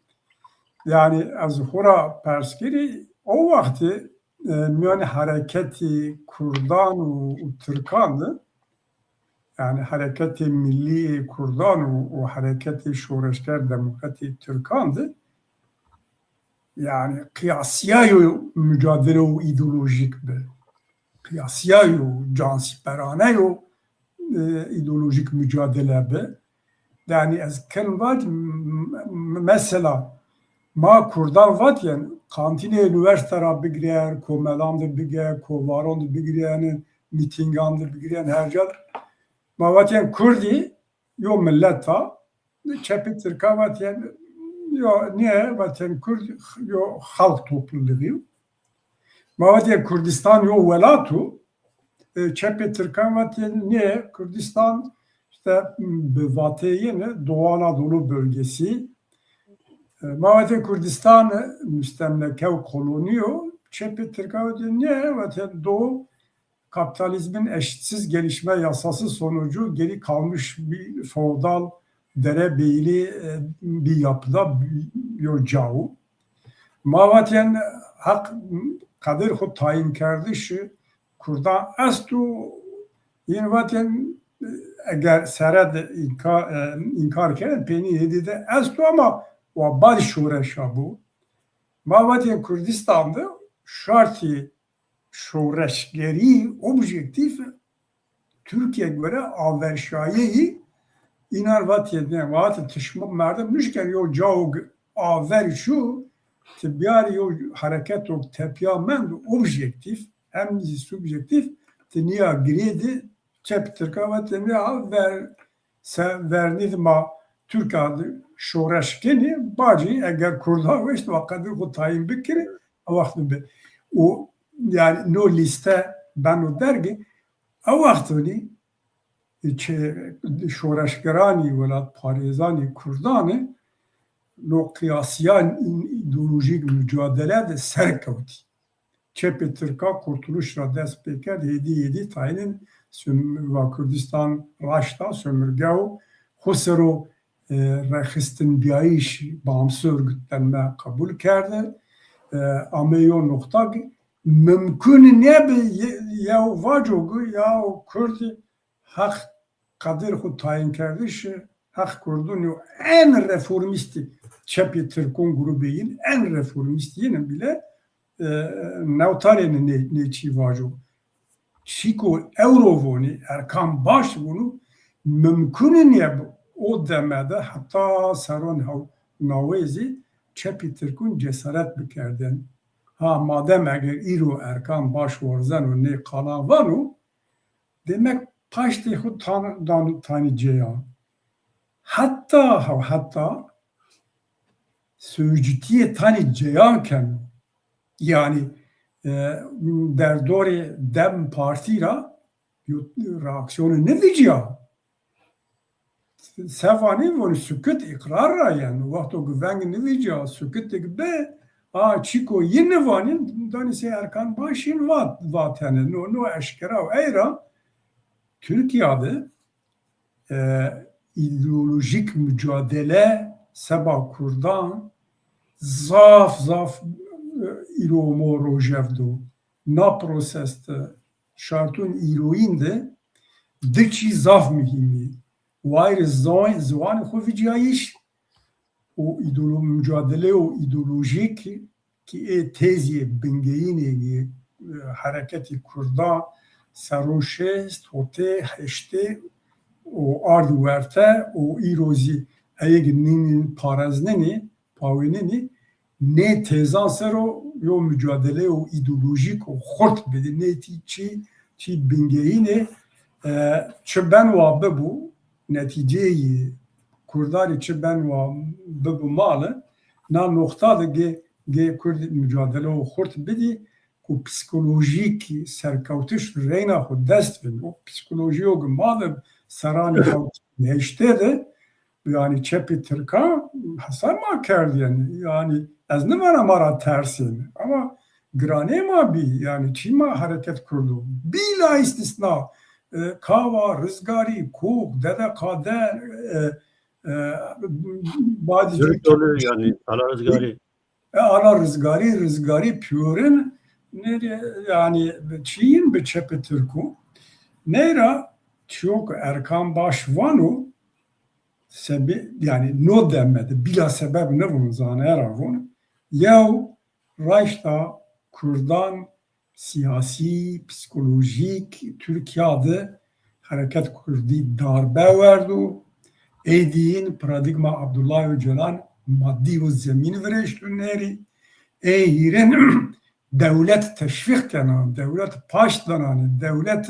Yanî ez xo ra pers kerî, o wextî, e, mîyanê hereketê kurdan û, û tirkan de, yanî hereketê millî yê kurdan û, û hereketê şoreşger demokratê tirkan de, yanî qiyasîyayo mucadele û îdeolojîk bi. Qiyasîyayo, cansîperane yo, e, îdeolojîk mucadele bi. Yanî ez ken vat, m-, m-, mesela ma kurdan vatyen, kantînê unîversîte ra bigîren, komelan de bigîren, kovaran de bigîren, mîtîngan de bigîren, her ca de. Ma vatyen kurdî yo milet a, çepê tirka vatyen, yo, nê, vatyen kurd yo xalq topluluğu yo. Ma vatyen Kurdistan yo welat o. E, çepê tirkan vatyen nê, Kurdistan işte bi vateyê yeni Doğu Anadolu bölgesi. E, ma vatyen Kurdistan mustemleke û kolonî yo. Çepê tirkan vatyen nê, vatyen Doğu kapitalizmin eşitsiz gelişme yasası sonucu geri kalmış bir feodal derebeyli, e, bir yapıda bir, yo ca o. Ma vatyen heq qedir xo tayînkerdişî kurdan esto, yin vatyen, e, eger sere de înka-, e, înkar kerdin, peynî hêdî de esto ama wa badî şoreşa bo. Ma vatyen Kurdistan de şartî şoreşgerî objektîf Tirkîye gore averşayeyî, înan vatê ne, vatê ti şima merdim nuşken yo cao g-, aver şu, ti biyarî yo hereketo tepîya mend objektîf, hem zî subjektîf, ti nîya girêdî, çep tirka vatê ne, ha ver, se vernî de ma Tirka de şoreş kenî, bacî eger kurda weşt wa qedir xo tayîn bikirî, a wext bi. Û yanî no lîste beno dergî, a wext onî çi şoreşgeranî, welatparêzanî kurdanî no qiyasîyan îdeolojîk mucadele de ser kewtî. Çepê tirka Kurtuluş ra dest pêkerd, hêdî hêdî tayînin sum-, va Kurdistan raşta sömürge o, xo ser o, e, rexistinbîyayîş, bağımsız örgütlenme qebul kerde. E, ameyo noqta ki mumkun nêbi ye-, yew vaco ki ya o Kurd Heq qedir xo tayînkerdiş, Heq Kurdun yo en reformîstî, çepê Tirkon grubê yin en reformîst yinin bile, e, newtarêne nê, nê çî vaco. çîko ewro vonî, Erkan Baş vonu, mimkun nîye bi o deme de heta serron hew-, nawê zî çepî tirkûn cesaret bikerdên. Ha, madem eger îro Erkan Baş werzeno nê qala vano, demek paştê xwu tan-, dan-, tanî ceyan. Heta, ha, heta sözcütiyê tanî ceyan keno. Yanî, e, derdorê DEM Partî ra yo reaksiyonê nivîcîya. Se vanê, vonê sukut îqrar ra yeno. Wexto ki veng nivîcîya, sukutik bi, a, çîko yi nivanî, danî sey Erkan Baş yin vat, vatene. No, no eşkera ey ra Tirkîya de e, îdeolojîk mucadele seba kurdan zaf, zaf, e, îro û mo rojev do. Na proses de, şartûn îroyîn de di çî zaf muhîm î. Wayirê ziwan-, ziwanê xo vîcîyayîş û îdeolo-, mucadele û îdeolojîk ki ê tezîyê bingeyînê yê, e, hereketê kurdan serrûn şêst, hotê, heştê û ardî werte û îro zî eyê ki nînî pareznenî, pawênenî, nê tezan ser o yo mucadele û îdeolojîk û xurt bidî. Nê tî çî, çî bingeyînê, e, çi ben wa bibû, netîceyê kurdarî çi ben wa bibû mali, na noxta de gê, gê kurd mucadele û xurt bidî, ku psikolojîk serkewtiş reyna xwu dest bin. O psikolojiyo ki ma de serranê heştê de, yanî çepê tirkan hesab ma kerdîyen. Yanî ez nivana ma ra tersên. Ama giranê ma bî. Yanî çî ma hereket kurdo. Bîla îstîsna, e, Kawa, Rizgarî, Kok, Dede Kader, e, e, Badî Cû, yanî Ala Rizgarî. E, Ala Rizgarî, Rizgarî pîyorin, nê, yanî çîyin bi çepê tirkû. Ney ra çîyo ki Erkan Baş vano, sebe-, yanî no deme de bîla sebeb nivûn, zane ra vûn. Yew, raşta kurdan sîyasî, psîkolojîk Tirkîya de hereket kurdî darbe werdo. Ey dîyin paradîgma Abdullah Ocalan madî û zemîn virêşto nêrî. Ey hîrin dewlet teşvîq kena, dewlet paşt dananê, dewlet,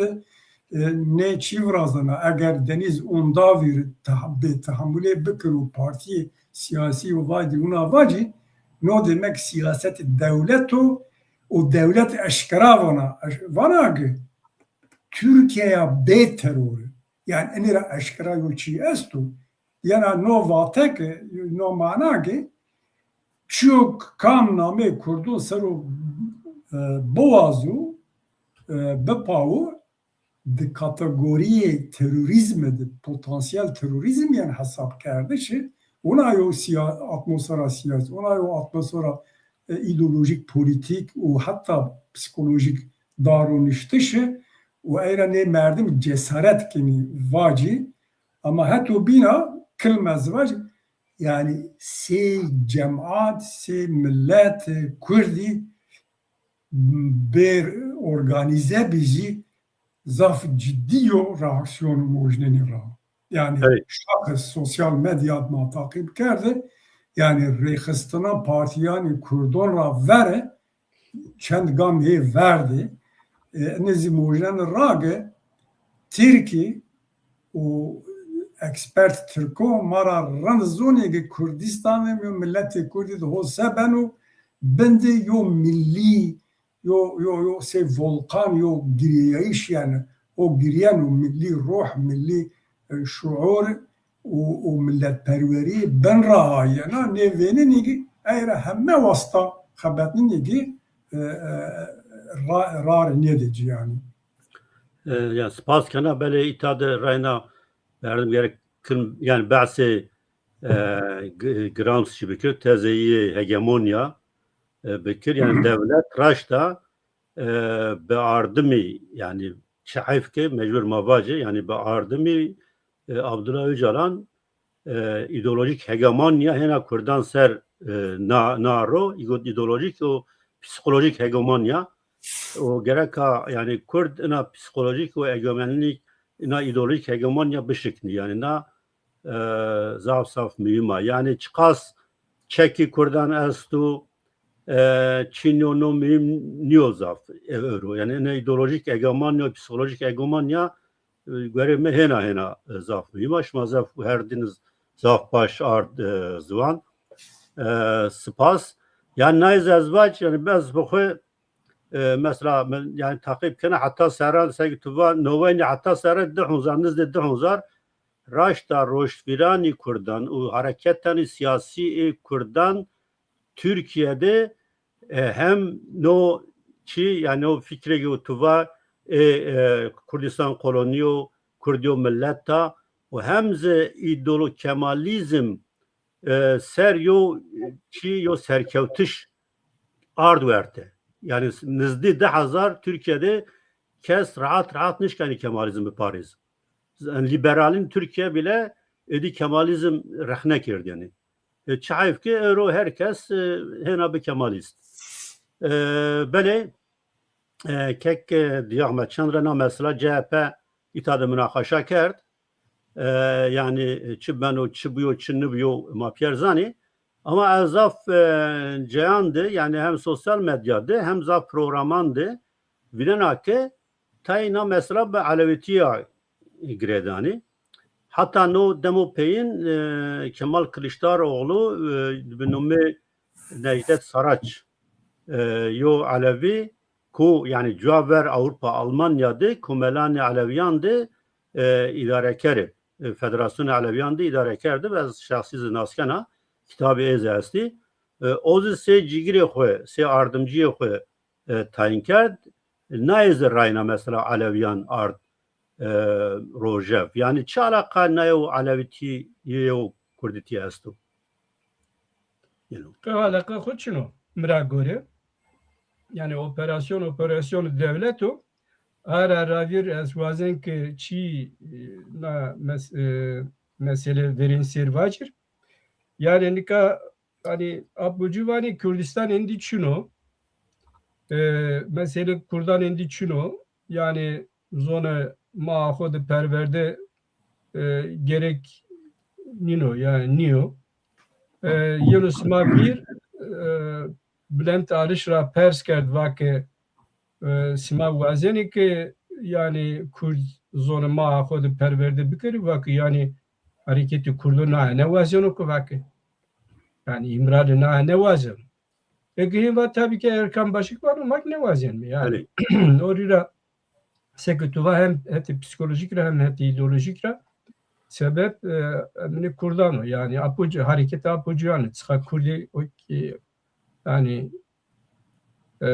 e, nê çî virazena, eger Denîz Ondavîr tah-, bêtehamulê bikir û partîyê sîyasî û vaydî wina vacî, no demek sîyasetê dewlet o, û dewlet eşkera vana, eş-, vana ki Tirkîya bê teror. Yanî enê ra eşkera yo çî esto. Yena no vate ki, no mana ki, çîyo kam nameyê kurdon ser o, e, biwazo, e, bipawo, di kategorîyê terorîzme de, potansiyel terorîzm yen hesabkerdişi, ona yo siya-, atmosfera siyasî, ona yo atmosfera, e, îdeolojîk, polîtîk û heta psîkolojîk daroniştişi û ey ra nê merdim cesaret kenî vacî. Ama heto bîna kilm ez vacî, yanî sey cemat, sey milet, e, kurdî bêr organîze bî zî zaf cidî yo reaksîyon mojnenî ra. Yanî şaxis sosyal medya ma taqîb kerde, yanî rêxistina partîyanê kurdan ra vere çend gam hê verdê. E, ene zî mojnenî ra ki Tirkî û ekspert tirko ma ra rind zonê ki Kurdîstanê yo miletê kurdî de ho se beno, bin de yo millî, yo, yo, yo sey volkan, yo girîyayîş yanî, o girîyeno, millî ruh, millî, e, şuur û, û miletperwerî bin ra ayena, nê vênenî ki ey ra heme wasta xebetnenî ki, e, e, ra-, rarê nêdê ci yanî. E, ya spas kena, belê îta de reyna berdim gerek kim, yanî behsê, e, G-, Gramsci bikir, tezeyê hegemonya, e, bikir. Yanî dewlet raşta, e, bi ardimî, yanî çi heyf ke mecbur ma vacê, yanî bi ardimî, e, Abdullah Ocalan, e, îdeolojîk hegemonya hêna kurdan ser, e, na-, na ro, îgo-, îdeolojîk û psîkolojîk hegemonya, O gereka, yanî, Kurd ina psîkolojîk û hegemonîk, ina îdeolojîk hegemonya bişiknî. Yanî na, e, zaf zaf muhîm a. Yanî çiqas çekî Kurdan esto, e, çînî yo, no muhîm nîyo zaf, e, ewro. Yanî ina îdeolojîk hegemonya, psîkolojîk hegemonya, e, guerê mi hêna hêna, e, zaf muhîm a. Şima zaf her din zaf baş ard, e, ziwan. E, spas. Yanî nayê zî ez vac, yanî ez bi xwu, e, mesela, min, yanî teqîb kena heta serran, seke tu va, nowenî heta serran di hezar, nizdê di hezar, raşta roştvîranî Kurdan û hereketanî sîyasî ê Kurdan Tirkîye de, e, hem no çî, yanî o fikrê ke tu va, e, e, Kurdistan kolonî yo, Kurdî yo milet a, û hem zî îdeolo-, Kemalîzm, e, ser yo çî, yo serkewtiş ard werte. Yanî nizdî di hezar Tirkîye de kes rehat rehat nişkenî Kemalîzm biparêz. Yanî lîberalîn Tirkîye bîle êdî Kemalîzm rexne kerd yanî. E, çi heyf ke ewro her kes, e, hêna bi Kemalîst. E, belê, e, kek, e, Diyahmet Çend ra na mesela C H P îta de munaqaşa kerd. E, yanî, e, çi beno, çi bîyo, çi nibîyo, ma pîyer zanî. Ama ez zaf, e, ceyan de, yanî hem sosyal medya de, hem zaf programan de vînena ke tayê na mesela bi elewîtîya girêdanî. Heta no demo peyîn, e, Kemal Kiliçdaroglu, e, bi nomê Necdet Saraç, e, yo elewî ku, yanî, cuwa ver Ewropa, Almanya de komelanê elewîyan de, e, îdareker ib, e, Federasyonê Elewîyan de îdareker ib, ez şexsî zî nas kena, kitabê ê zî estî. E, o zî sey cigirê xwu, sey ardimcîyê xwu, e, tayîn kerd. Nayê zî rayna mesela elewîyan ard, e, rojev. Yanî çi alaqa naye û elewîtî yew kurdîtî esto? Yeno. Qe alaqa xo çin o, mi ra gore. Yanî operasyon, operasyon dewlet o. Ara ravîr ez wazen ke çî, e, na mes-, e, mesele verên sêr vacir. Yanî nika, yanî, Apo ci vanê Kurdistan êndî çin o. E, mesele Kurdan êndî çin o. Yanî zonê ma xo de perwerde, e, gerek nîno, yanî nîyo. E, yeno sima vîr, e, Bülent Arınç ra pers kerd, va ke, e, sima wazenê ke, yanî, Kurd zonê ma xo de perwerde bikerî, va ke, yanî, hereketê Kurdo naye nêwazeno ke, va ke. Yanî, Îmrali naye nêwazeno. Eke hên va, tabî ke Erkan Başik vano, ma kî nêwazenîme. Yanî, o rî ra seke tu va hem hetê psîkolojîk ra hem hetê îdeolojîk ra sebep, e, eminê Kurdan o. Yanî Apo ci, hereketa Apo ciyan o. Çiqa Kurdî o ki, yanî, e,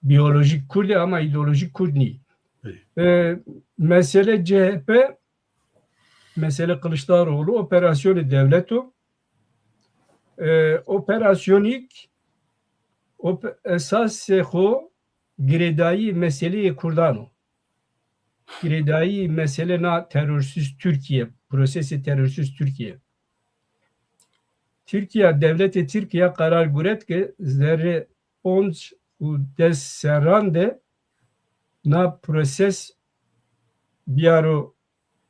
biyolojîk Kurdî ama îdeolojîk Kurd nîyî. E, mesele C H P, mesele Kılıçdaroğlu, operasyonê dewlet o. E, operasyonîk, op-, esasê xo girêdayî meseleyê Kurdan o. Girêdayî mesele na terörsüz Türkiye, prosesê terörsüz Türkiye. Tirkîya, dewletê Tirkîya qerar guret ke zerrê ponc û des serran de na proses biyaro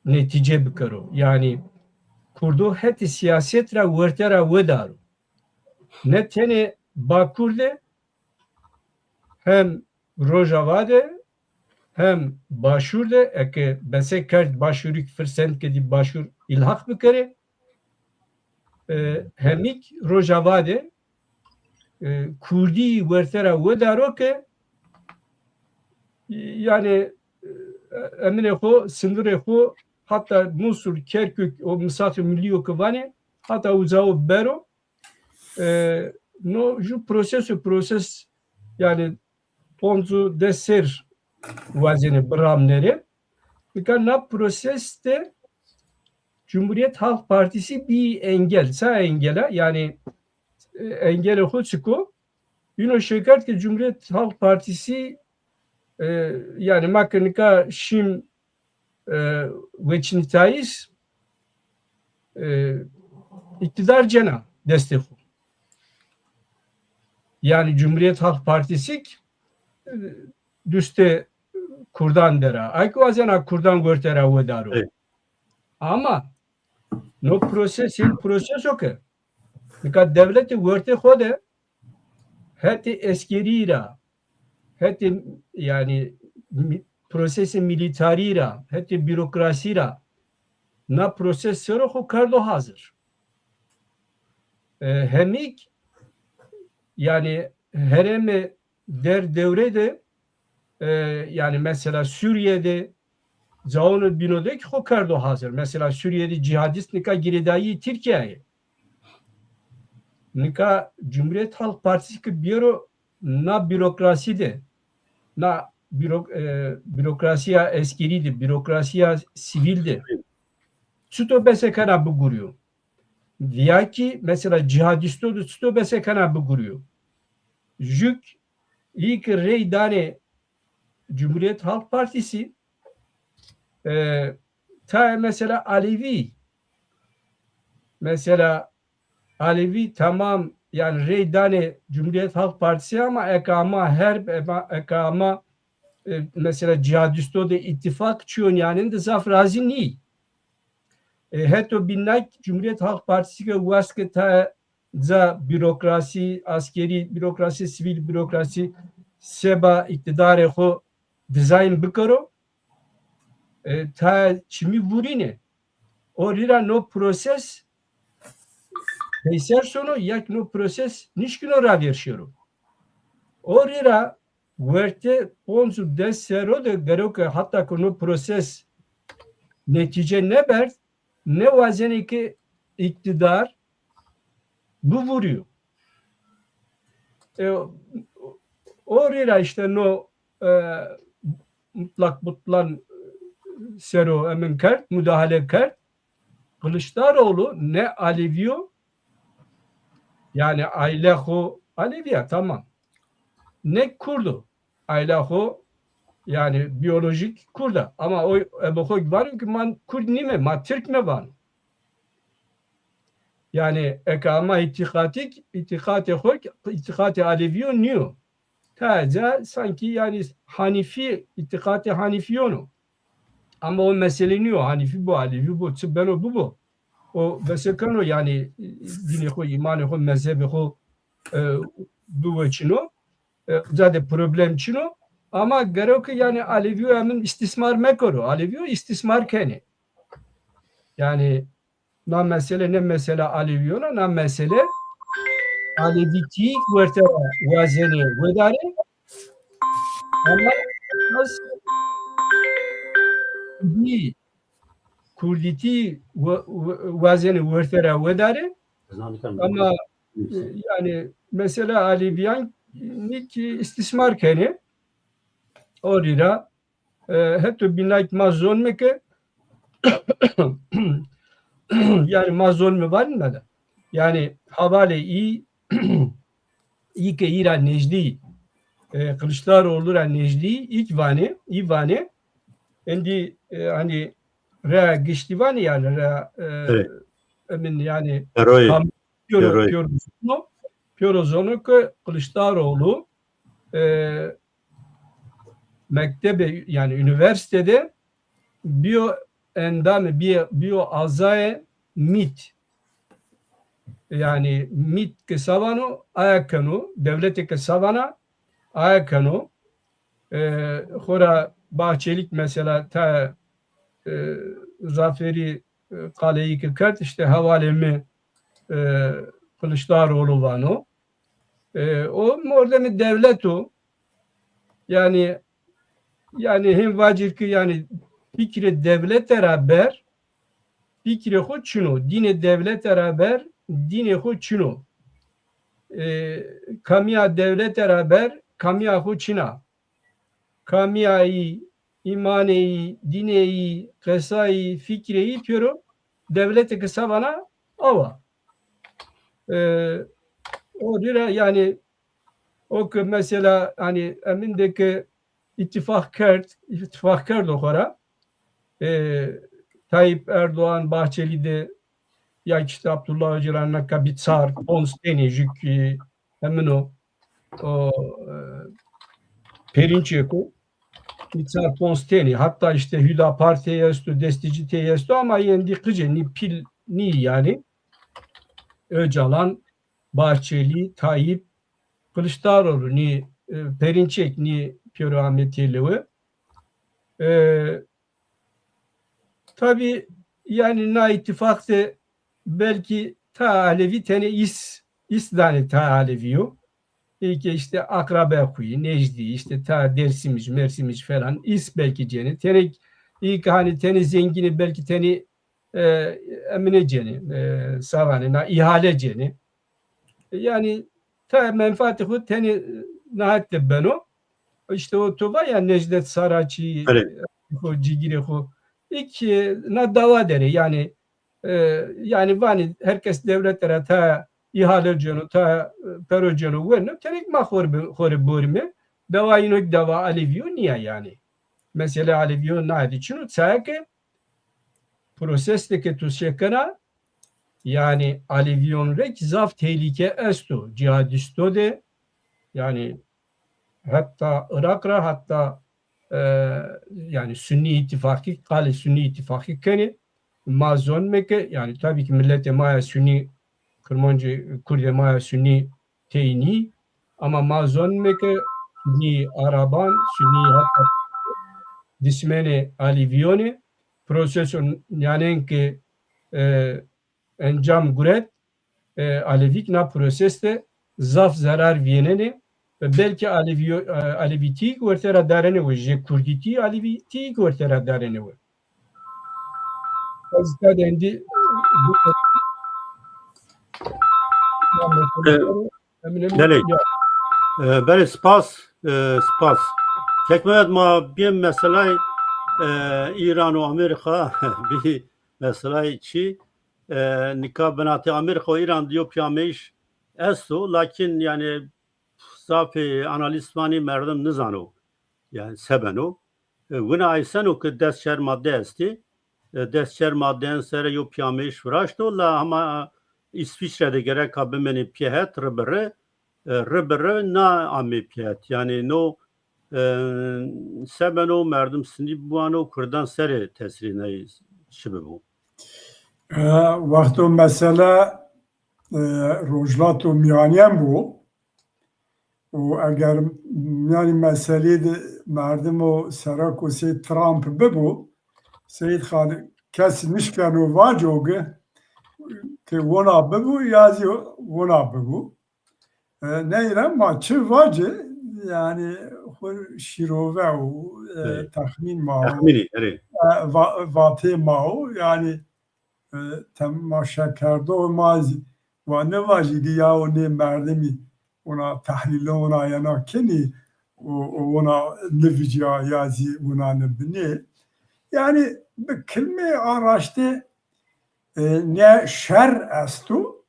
netîce bikero. Yanî Kurdo hetê sîyaset ra werte ra wedaro. Ne tenê Bakur de, hem Rojava de, hem Başûr de, eke bese kerd Başûrî ki firsend kedî Başûr îlhaq bikerê, e, hemîk Rojava de, e, Kurdî werte ra wedaro ke, yanî, e, eminê xo, sindirê xo, hata Musul, Kerkük, o misaqê milî yo ke vanê, hata uza o bero. E, no ju proseso, proses, yanî ponc û des ser wazenê biramnê rê. Nika na proses de Cumhuriyet Halk Partisi bî engel. Sa engel a? Yanî, e, engelê xo çik o? Îno şêkerd ke Cumhuriyet Halk Partisi, e, yanî ma ke nika şîm, e, weçînitayîs, e, îktîdar cena destê xo. Yanî Cumhuriyet Halk Partisi ki dustê kurdan der a. Ay ki wazena kurdan werte ra wedaro. Evet. Ama no proses, hin proses o ke nika dewletê werte xo de hetê eskerî ra, hetê, yani, mi-, prosesê milîtarî ra, hetê bürokrasî ra na proses ser o xo kerdo hazir. E, hemîk, yani, herêmê der dewre de, e, yani, mesela, Sûrîye de, caûnê bîno de ki xo kerdo hazir. Mesela, Sûrîye de cîhadîst nika girêdayî Tirkîya yê. Nika Cumhuriyet Halk Partisi ki biyero na bürokrasî de, na bürok-, e, bürokrasîya eskerî de, bürokrasîya sivîl de çito besekena bigurîyo? Veya ki mesela cîhadîsto de çito besekena bigurîyo? Jük, î ki rey danê Cumhuriyet Halk Partisi, e, tayê mesela Alevî, mesela Alevî tamam, yani rey danê Cumhuriyet Halk Partisi ama eke ama herb, ema-, eke ama, e, mesela cîhadîsto de îtîfaq çîyo nîyanên de zaf razî nîyî. E, heto bînnak Cumhuriyet Halk Partisi ke wast ke tayê ca bürokrasî, askerî bürokrasî, sivîl bürokrasî seba îqtîdarê xo dizayn bikero, e, tayê çimî vurînê. O rî ra no proses peyser sono, ya ki no proses nişkîno ravêr şêro. O rî ra werte ponc û des serro de gero ke hata ke no proses netîce nêberd, nêwazenê ke îqtîdar bivurîyo. E, o rî ra îşte no, e, mutlak butlan sero emin kerd, mudahale kerd. Kılıçdaroğlu ne Alevi yo, yani aile xo Alevi ya, tamam. Ne Kurd o, aile xo, yani biyolojik Kurd a. Ama o ebe xo vano ki ma Kurd nîme, ma Tirk me vano. Yani eke ama îtîqatik, îtîqatê xo, îtîqatê Alevi yo nîyo. Taca sanki yani Hanîfî, îtîqatê Hanîfîyon o. Ama o mesele nîyo. Hanîfî bo, Alevî bo, çi beno bibo. O besekeno yani dinê xo, îmanê xo, mezhebê xo, e, biweçino. E, ca de problem çino. Ama gero ke yani Alevîyo emin îstîsmar mekero. Alevîyo îstîsmar kenê. Yani na mesele ne mesela Alevîyon a, na mesele Alevîtî werte ra wazenê wedarê. Ama az Kurdî, Kurdîtî we-, we-, wazenê werte ra wedarê. Ama, e, yani mesela Alevîyan nî ki îstîsmar kenê. O rî ra E, heto bînay ki ma zonme ke, yani ma zonme vanîme de. Yani havalê î, î ke î ra nejdî, e, Kılıçdaroğlu ra nejdî, î ki vanê, î vanê, endî, e, hani rea giştî vanê yani, rea, e, Evet. emin yani Heroyê. Kam-, piyoro, Heroyê. Piyoro zono, piyoro zono ke Kılıçdaroğlu, e, mektebe, yani üniversitede biyo endamê, biyo, biyo azayê MIT. Yani MIT ke sa vano, aya keno, dewlete ke sa vana, aya keno. E, xora Bahçelik mesela ta, e, Zaferî, e, qaleyî ke kerd, işte hevalê mi, e, Kılıçdaroğlu vano. E, o mordemê dewlet o. Yani, yani hem vacir ki yani fikrê dewlete ra ber, fikrê xo çin o. Dînê dewlete ra ber, dînê xo çin o. E, kamîya dewlete ra ber, kamîya xo çin a. Kamîyayî, îmaneyî, dîneyî, qesayî, fikreyî pêro dewlete ke sa vana awa. E, o rî ra yani o ke mesela hani emin de ke îtîfaq kerd, îtîfaq kerdo xo ra. E, Tayyip Erdoğan, Bahçeli de ya ki işte Abdullah Öcalan na kabî çar, ponc tenê jü ki emin o. O, e, Perinçek o. Nî çar ponc tenî. Hatta işte Hüdapar tey esto, Destici tey esto ama yendî qicê nî pîl nî yanî. Ocalan, Bahçeli, Tayyip, Kılıçdaroğlu nî, e, Perinçek nî pêro ame têlewe. E, Tabî, yanî na îtîfaq de belkî ta Alevî tenê îs, îs danê ta Alevî yo. Ê ke işte akrabe xuyî, nejdî, işte ta Dersimij, Mersimij falan îs belkî cenê. Tenê, ê ke hanî tenê zengînî belkî tenê, e, emine cenê, e, savanê, na îhale cenê. Yanî ta menfaatê xo tenê, e, na het de beno. İşte o to va ya Necdet Saraçî, Belê. Xo, cigîrê xo. Îk, e, na dawa derê, yanî, e, yanî vanî herkes dewlete ra ta îhale ceno, ta, e, pero ceno weno, tenêk ma xo rê bi-, xo rê borîme. Dawa îno kî dawa Alevî yo nîya yanî. Mesele Alevî yo na hetî çin o, çaya ke proses de ke tu şekena, yanî Alevîyon rê kî zaf tehlîke esto. Cîhadîsto de, yanî hetta Iraq ra, hetta, e, yanî Sunnî Îtîfaqî, qalê Sunnî Îtîfaqî kenê. Ma zonime ke, yanî tabî kî miletê ma ya Sunnî, Kirmancê, Kurdê ma ya Sunnî tey nî. Ama ma zonime ke Sunnî Araban, Sunnî heta dismenê Alevîyonê, proseso nîyanên ke, e, encam guret, e, Alevîk na proses de zaf zerar vîyenenê ve belkî Alevîyo-, e, Alevîtîyî kî werte ra darenê we, jê Kurdîtî Alevîtîyî kî werte ra darenê we. Ez ta de endî E, Emine mi? Belê. Ya. E, belê, spas, e, spas. Kek Mehmet, ma bîyê meselay, e, Îran û Amerîka, bî meselay çî, e, nika binatê Amerîka û Îran de yo pîyameyîş esto, lakin yanî zafê analîst vanî merdim nizano. Yanî se beno. E, wina eyseno ke des çar madde estî. E, des çar maddeyan sere yo pîyameyîş viraşto, la hema Îsvîçre de gereka bimenê pîyehet ri bi ri, e, ri bi ri na amê pîyehet. Yanî no, e, se beno, merdim sinî biwano, Kurdan serê tesîrê ney çi bibo? E, wexto mesele, e, Rojhilata Mîyanîyen bo, û eger mîyanî meselê de merdim û serok û sey Trump bibo, Seyîd Xalid, kes nişkeno vaco ki, ki wina bibo ya zî wina bibo. E, ney ra ma çi vacê, yanî xwu şîrove û, e, Evet. Texmîn ma o. Texmînî, erê. E, va-, vatê ma o, yanî e, temaşekerdoxê ma zî wa nêvajî ki yaw nê merdimî wina tehlîlê wina yena kenî û, û wina nivicîya ya zî wina nibinê. Yanî bi kilmê a raştê, e, ne şer esto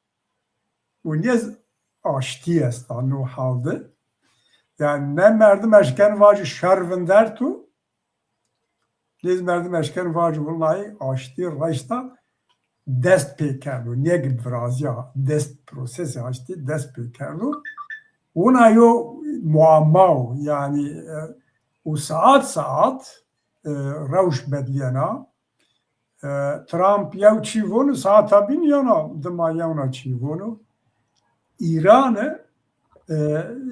û ne z-, aştî esta no hal de. Yanî ne merdim eşken vajî şer vinderto, nê zî merdim eşken vajî, wullayî aştî reşta dest pê kerdo. Nêgi virazîya, dest, prosesê aştî dest pê kerdo. Wina yo muamma o. Yanî, e, û saet saet, e, rewş bedlîyena. E, Trump yew çî vono, saeta bîn yewna, dima yewna çî vono. Îrane, e,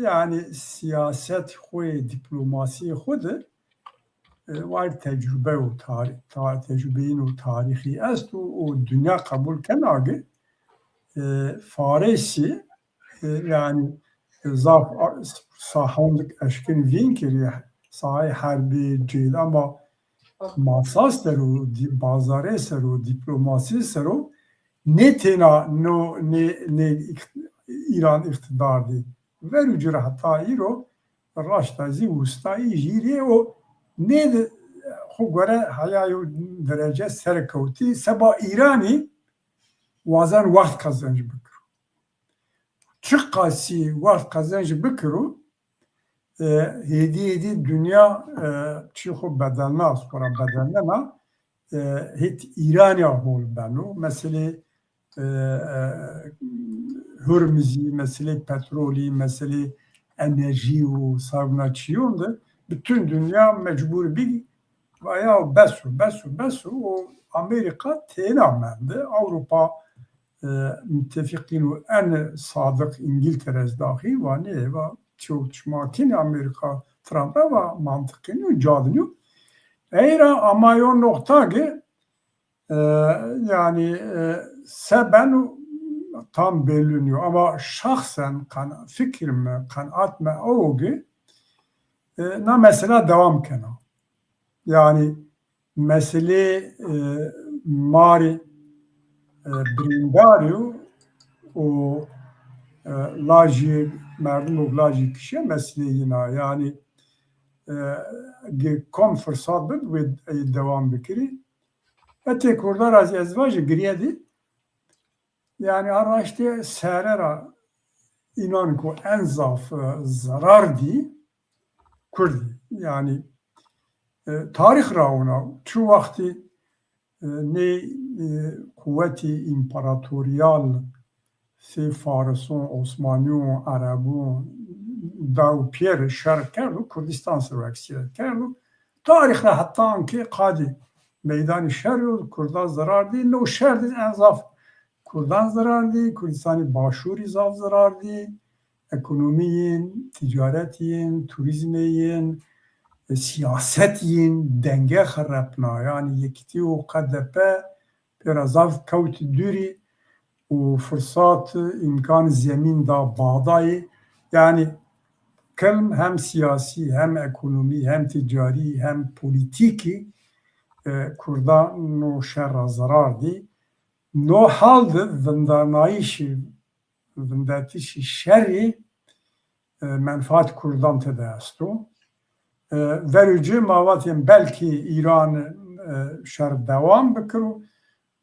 yanî sîyaset xwu yê, dîplomasîyê xwu de, e, wayîr tecrube û tarî-, ta-, tecrubeyîn û tarîxî esto û dinya qebul kena ki, e, Farisî, e, yanî zaf a-, sahandik eşkin vîn kirî, sahayê herbî, cêl, ama masa ser o, dî-, bazarê ser o, dîplomasî ser o, nê têna no, nê, nê îq-, Îran îqtîdar dî. Ver û ci ra heta îro raşta zî wustayî jîrê o nê de xwu gore heya yo derece serkewtî. Seba Îranî wazen wext qezenc bikiro. Çiqasî wext qezenc bikiro, e, hêdî hêdî dinya, e, çî xwu bedelna, xwu ra bedelnena, e, hêt Îranî ya hol beno. Meselê, e, e, Hurmizî, meselê petrolî, meselê, enerjî û sarbina çîyon de bütün dünya mecbur bî, va ya bes o, bes o, bes o. O Amerîka têna mende. Ewropa, e, müttefiqîn û en sadiq, Îngiltere ez daxîl, va nê, va ço çima kîn Amerîka, Trump ra va mantiqî nîyo, ca de nîyo. Ey ra ama yo noqta ki, e, yanî, e, se beno tam belli nîyo. Ama şahsen qen-, fikir mi, qenaat mi ew o ki, e, na mesela dewam kena. Yanî meselê, e, ma rê, e, birîndarî yo û, e, lajî, merdimo lajî kişîya meselê yîna. Yanî, e, ge kom firsat bid wê ey dewam bikirî. Hetê kurda ra zî ez vajî girîye dî. Yanî a raştê sere ra înan ku en zaf, e, zerar dî, Kurd î. Yanî, e, tarîx ra wina, çi wextî, e, nê, e, quwetî împaratorîyal sey Farisun, Osmanîyun, Erebun, daw pêr şer kerdo, Kurdîstan ser o eksîyet kerdo. Tarîx ra hetan ke qadî meydanî şer yo, Kurdan zerar dî, no şer dî en zaf Kurdan zerar dî, Kurdîstanî Başûrî zaf zerar dî, ekonomî yin, tîcaret yin, turîzmê yin, e, sîyaset yin, denge xerepna. Yanî Yekîtî û K D P pêra zaf kewt dûrî û firsat, îmkan, zemîn da badayê. Yanî kelm hem sîyasî, hem ekonomî, hem tîcarî, hem polîtîkî, e, Kurdan no şer ra zerar dî. No hal de vindarnayîşî, vindertişî şerî, e, menfaat Kurdan tede esto. E, verê ci ma vatên belkî Îran, e, şer dewam bikiro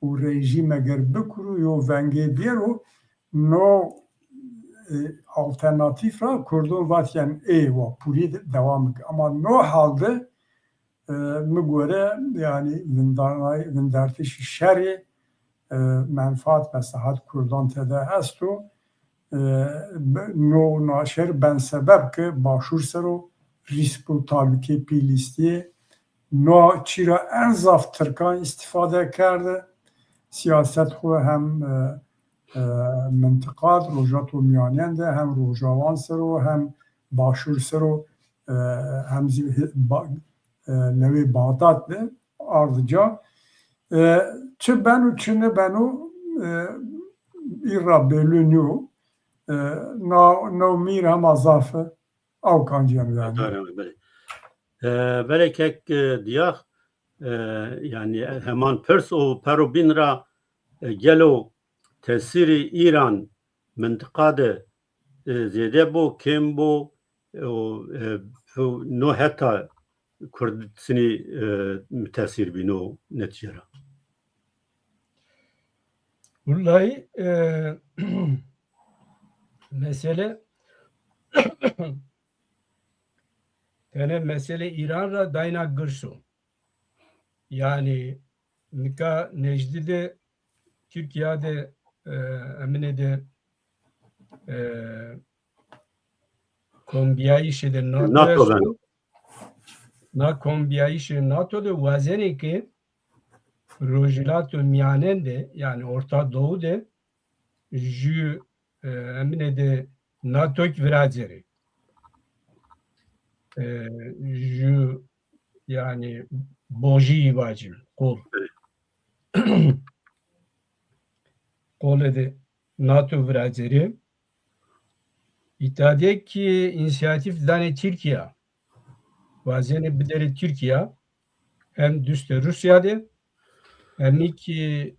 û rejîm eger bikiro, yo vengê biyero, no, e, alternatîf ra Kurdon vatên ê wa pûrî de dewam bikir. Ama no hal de, e, mi gore, yanî vindarnay-, vindertişî şerî, e, menfaat, meslahat Kurdan tede esto. E, be-, no naşer ben sebeb ke Başûr ser o rîsk û talûkê pîlîstîyê. No çî ra en zaf Tirkan îstîfade kerde. Sîyaset xwu hem, e, e, mintiqa de, Rojhilata Mîyanên de, hem Rojawan ser o, hem Başûr ser o, e, hem zî hi-, ba-, e, newê Baxdad de ardica. E, çi beno, çi nibeno, e, î ra belû nîyo. E, na, no mîr hema zaf e, aw kancîyan yanî. Belê. E, belê kek, e, Diyax, e, yanî heman pirs û pero bîn ra, e, gelo tesîrî Îran mintiqa de, e, zêde bo, kêm bo, e, o, e, no heta Kurd sinî, e, mütesîr bî no netîce ra? Wullayî, e, mesele, tenê mesele Îran ra dayna girs o. Yanî nika Necdî de, Tirkîya de, e, emine de, e, kombîyayîşê de NATO esto. Na kombîyayîşê NATO de wazenê ke Rojhilata Mîyanen de, yanî Orta Doğu de jü, e, emine de NATO kî viracerê. E, jü, yanî bojî vacî, qol. Qolê de NATO viracerê. Îtadîye kî înîsiyatîf danê Tirkîya. Wazenê biderê Tirkîya, hem dustê Rûsya de, hem kî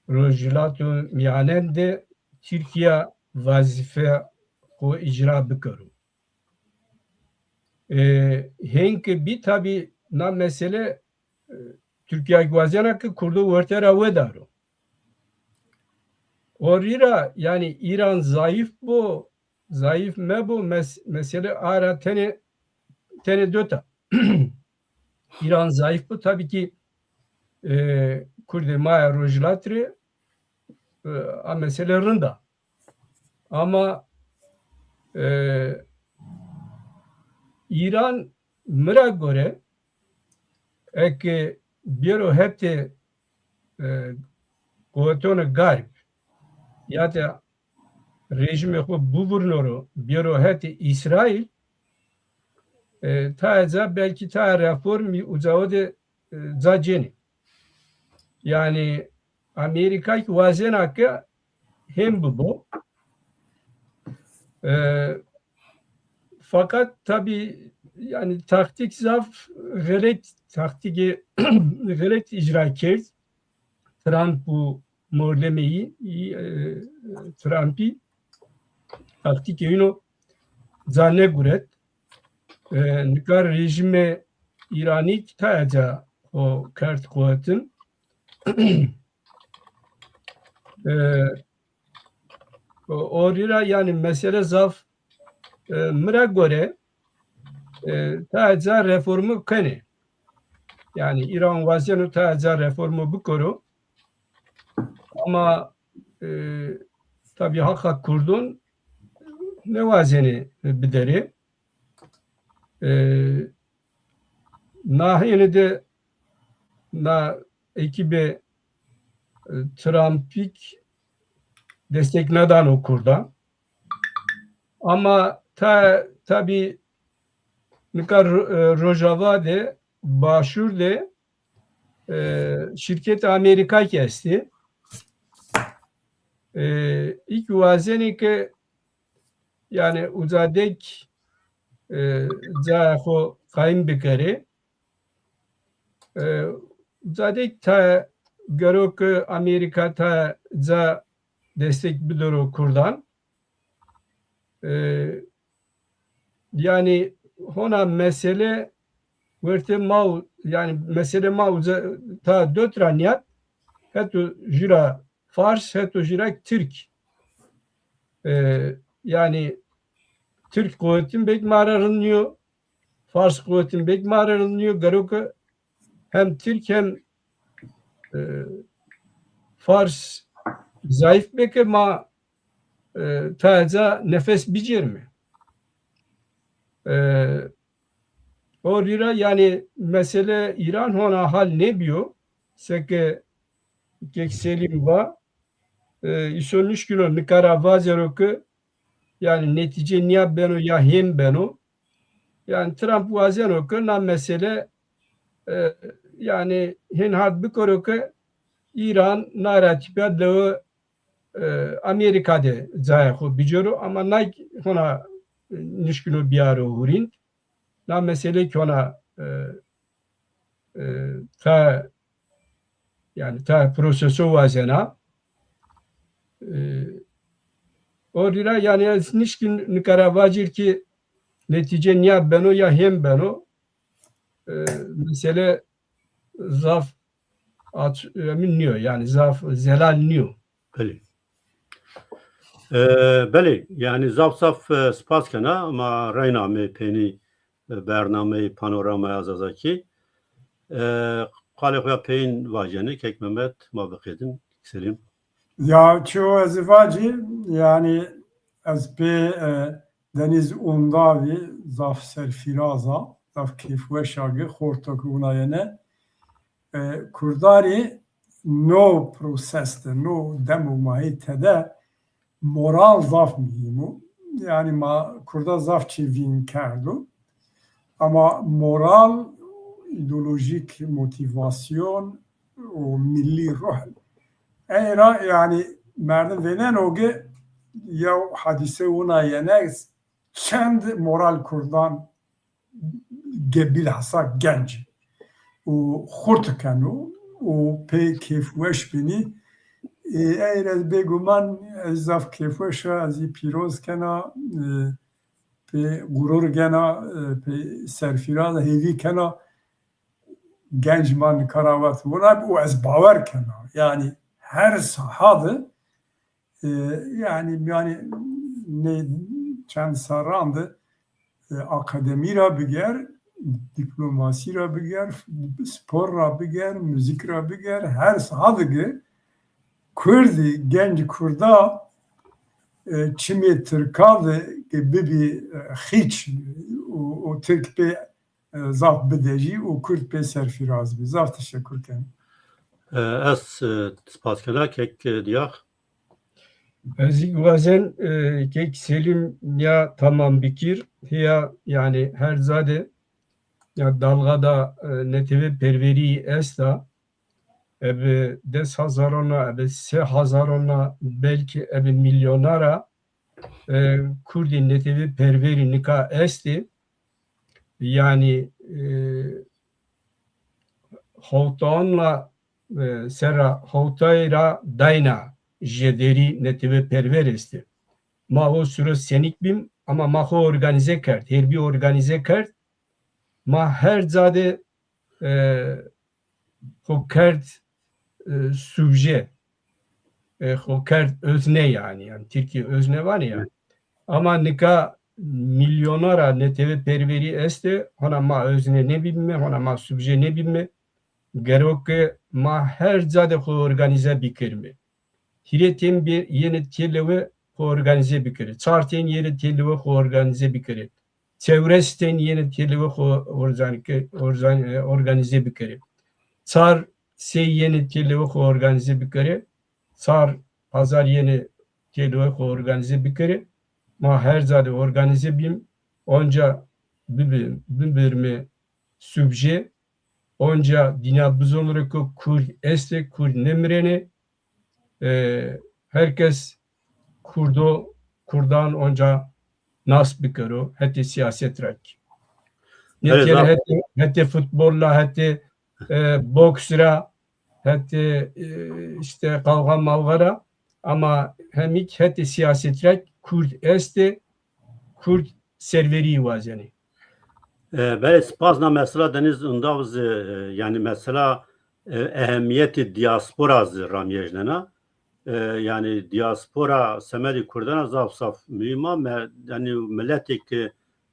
Rojhilata Mîyanen de Tirkîya wazîfe xo îcra bikero. E, hên ke bî tabî na mesele, e, Tirkîya kî wazena ke Kurdo werte ra wedaro. O rî ra, yanî Îran zayîf bo, zayîf mebo, mes-, mesele a ra tenê, tenê dot a. Îran zayîf bo, tabî kî, e, Kurdê ma ya Rojhilat rê, e, a mesele rind a. Ama, e, Îran mi ra gore eke bêro hetê e, quwetonê Garb ya de rejîmê xo bivurno ro bêro hetê Îsraîl, e, taê ca belkî taê reformî uca o de e, ca cênê. Yanî Amerîka kî wazena ke hên bibo. E, fakat tabî yanî taktîk zaf xelet, taktîkê xelet îcra kerd. Trump û mordemê yî, yî, e, Trumpî taktîkê îno ca neguret. E, nika rejîmê Îranî kî taê ca xo kerd quwetin. E, o, o rî ra yanî mesele zaf, e, mi ra gore, e, taê ca reformu kenê. Yanî Îran wazeno taê ca reformu bikero. Ama, e, tabî haqa kurdon nêwazenê biderê. E, na hênî de na ekîbê, e, Trumpî kî destek nêdano kurdan. Ama ta, tabî nika ro-, e, Rojava de, Başûr de, e, şîrketê Amerîka kî estê. E, î kî wazenê ke yanî uca de kî, e, cayê xo qayîm bikerê. E, uca de kî taê gero ke Amerîka taê ca destek bidero kurdan. E, yanî hona mesele wertê ma û, yanî mesele ma uca ta dot ra nîyad, heto jû ra Fars, heto jû ra Tirk. E, yanî Tirk quwetin belkî ma ra rind nîyo, Fars quwetin belkî ma ra rind nîyo. Gero ke hem Tirk hem, e, Fars zayîf bê ke ma, e, taê ca nefes bicêrime. E, o rî ra yanî mesele Îran hona hal nêbîyo, seke kek Selîm va, e, îso nişkîno nika ra vacero ke yanî netîce nîya beno ya hên beno. Yanî Trump wazeno ke na mesele, e, yanî hên hard bikero ke Îran na ra tîpya dewe, e, Amerîka de cayê xo bicero, ama na kî hona, e, nişkîno bîyaro hurînd. Na mesele kî hona, e, e, ta, yanî ta proseso wazena. E, o rî ra yanî ez nişkîn nika ra vacîr kî netîce nîya beno ya hên beno. E, mesele zaf aç-, emin nîyo, yanî zaf zelal nîyo. Belê. E, belê, yanî zaf zaf, e, spas kena, ma reyna amê peynî, e, bernameyê Panoramaya Zazakî. E, qalê xo ya peyin vajenê, kek Mehmet, ma biqedin, Selîm. Ya, çi o ez vacî, yanî ez pê, e, Deniz Undavî zaf serfîraz a, zaf keyfweş a ke xorto ke wina yene. E, kurdarî no proses de, no dem û ma yê tede moral zaf muhîm o. Yanî ma kurda zaf çî vîn kerdo. Ama moral, îdeolojîk motîvasyon û millî ruh. Ey ra yanî merdim vêneno ke yew hadîse wina yene çend moral kurdan ge-, bilhassa genc û xurt keno û pê kêfweş bînî. E, ey ra bêguman ez zaf kêfweş a, ez î pîroz kena, e, pê gurur gena, e, pê serfîraz hêvî kena genc ma nika ra vat wina û ez bawer kena. Yanî her saha de E, yanî, yanî nê çend serran de, e, akademî ra biger, dîplomasî ra biger, spor ra biger, muzîk ra biger, her saha de ge kurdî, genc kurda, e, çimê tirka de ge bibî, e, xîç, û, û Tirk pê, e, zaf bidejî û Kurd pê serfîraz bî. Zaf teşekur ken. E, ez, e, spas kena kek, e, Diyax. Ez zî wazen, e, kek Selîm ya tamam bikir. Hiya, yanî her zade ya dalga da, e, netewê perwerî esta. Ebe des hezarona, ebe se hezarona, belkî ebe milyonara, e, Kurdî netewê perwerî nika estê. Yanî, e, hewtaon la, e, serra hewtayî ra dayna jêderî netewê perwer estê. Ma o suro senîk bîm ama ma xo organîze kerd. Her bî organîze kerd. Ma her ca de, e, xo kerd, e, subje. E, xo kerd özne yanî. Yanî Tirkî özne vanê ya. Ama nika milyonara netewê perwerî estê, hona ma özne nêbîme, hona ma subje nêbîme. Gero ke ma her ca de xo organîze bikerîme. Hîrê tên bê yenê têlewe xo organîze bikerê. Çar tên yenê têlewe xo organîze bikerê. Çewres tên yenê têlewe xo organîze bikerê. Çar sey yenê têlewe xo organîze bikerê. Çar hezar yenê têlewe xo organîze bikerê. Ma her ca de organîze bîm. Onca bibirme subje. Onca dîna bizonre ke Kurd estê, Kurd nêmirênê. E, her kes Kurdo, Kurdan onca nas bikero, hetê siyaset ra kî. Nêtêre hetê, hetê futbol ra, hetê, e, boks ra, hetê, e, îşte qavga mavga ra, ama hemî kî hetê siyaset ra kî Kurd estê, Kurd serwerî wazenê. E, belê, spas. Na mesela de nî zî indaw zî, e, yanî mesela, e, ehemîyetê dîaspora zî ramyejnena. E, yanî dîaspora semedê Kurdan ra zaf zaf muhîm a. Me, yanî miletê ke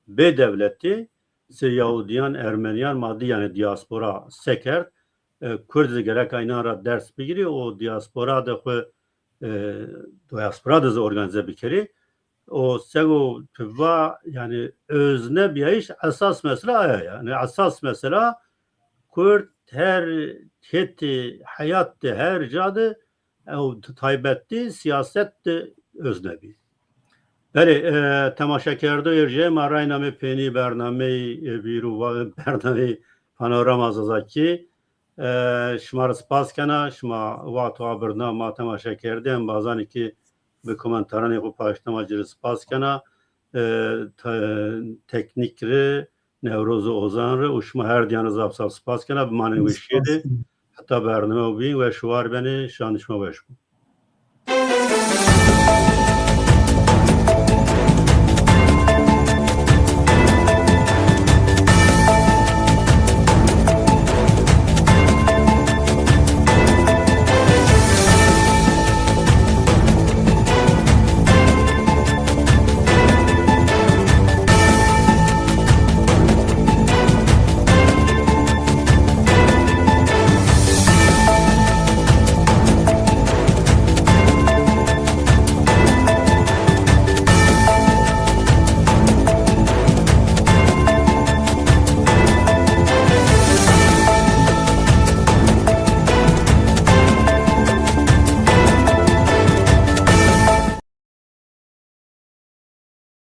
bê dewletî, se Yahudîyan, Ermenîyan, ma dî yanî dîaspora se kerd. E, Kurd zî gereka înan ra ders bigirî û dîaspora de xwu, e, dîaspora de zî organîze bikerî. O sego tu va, yanî özne bîyayîş esas mesela aya. Yanî esas mesela Kurd her hetê heyat de, her ca de, ew taybet de siyaset de özne bî. Belê, e, temaşekerdoyê rê ma rayname peynî bernameyî, e, bîrû va-, bernameyî Panorama Zazakî. E, şima rê spas kena, şima wexto abirna ma temaşe kerdê, embazanê ke bi komentaranê xo paştna ma ci rê spas kena. E, te-, teknîk rê, Newroz û Ozan rê û şima her diyan rê zaf zaf spas kena, bimanê weşîye de. Heta bername bîn, weş û war benê, şan şima weş bo.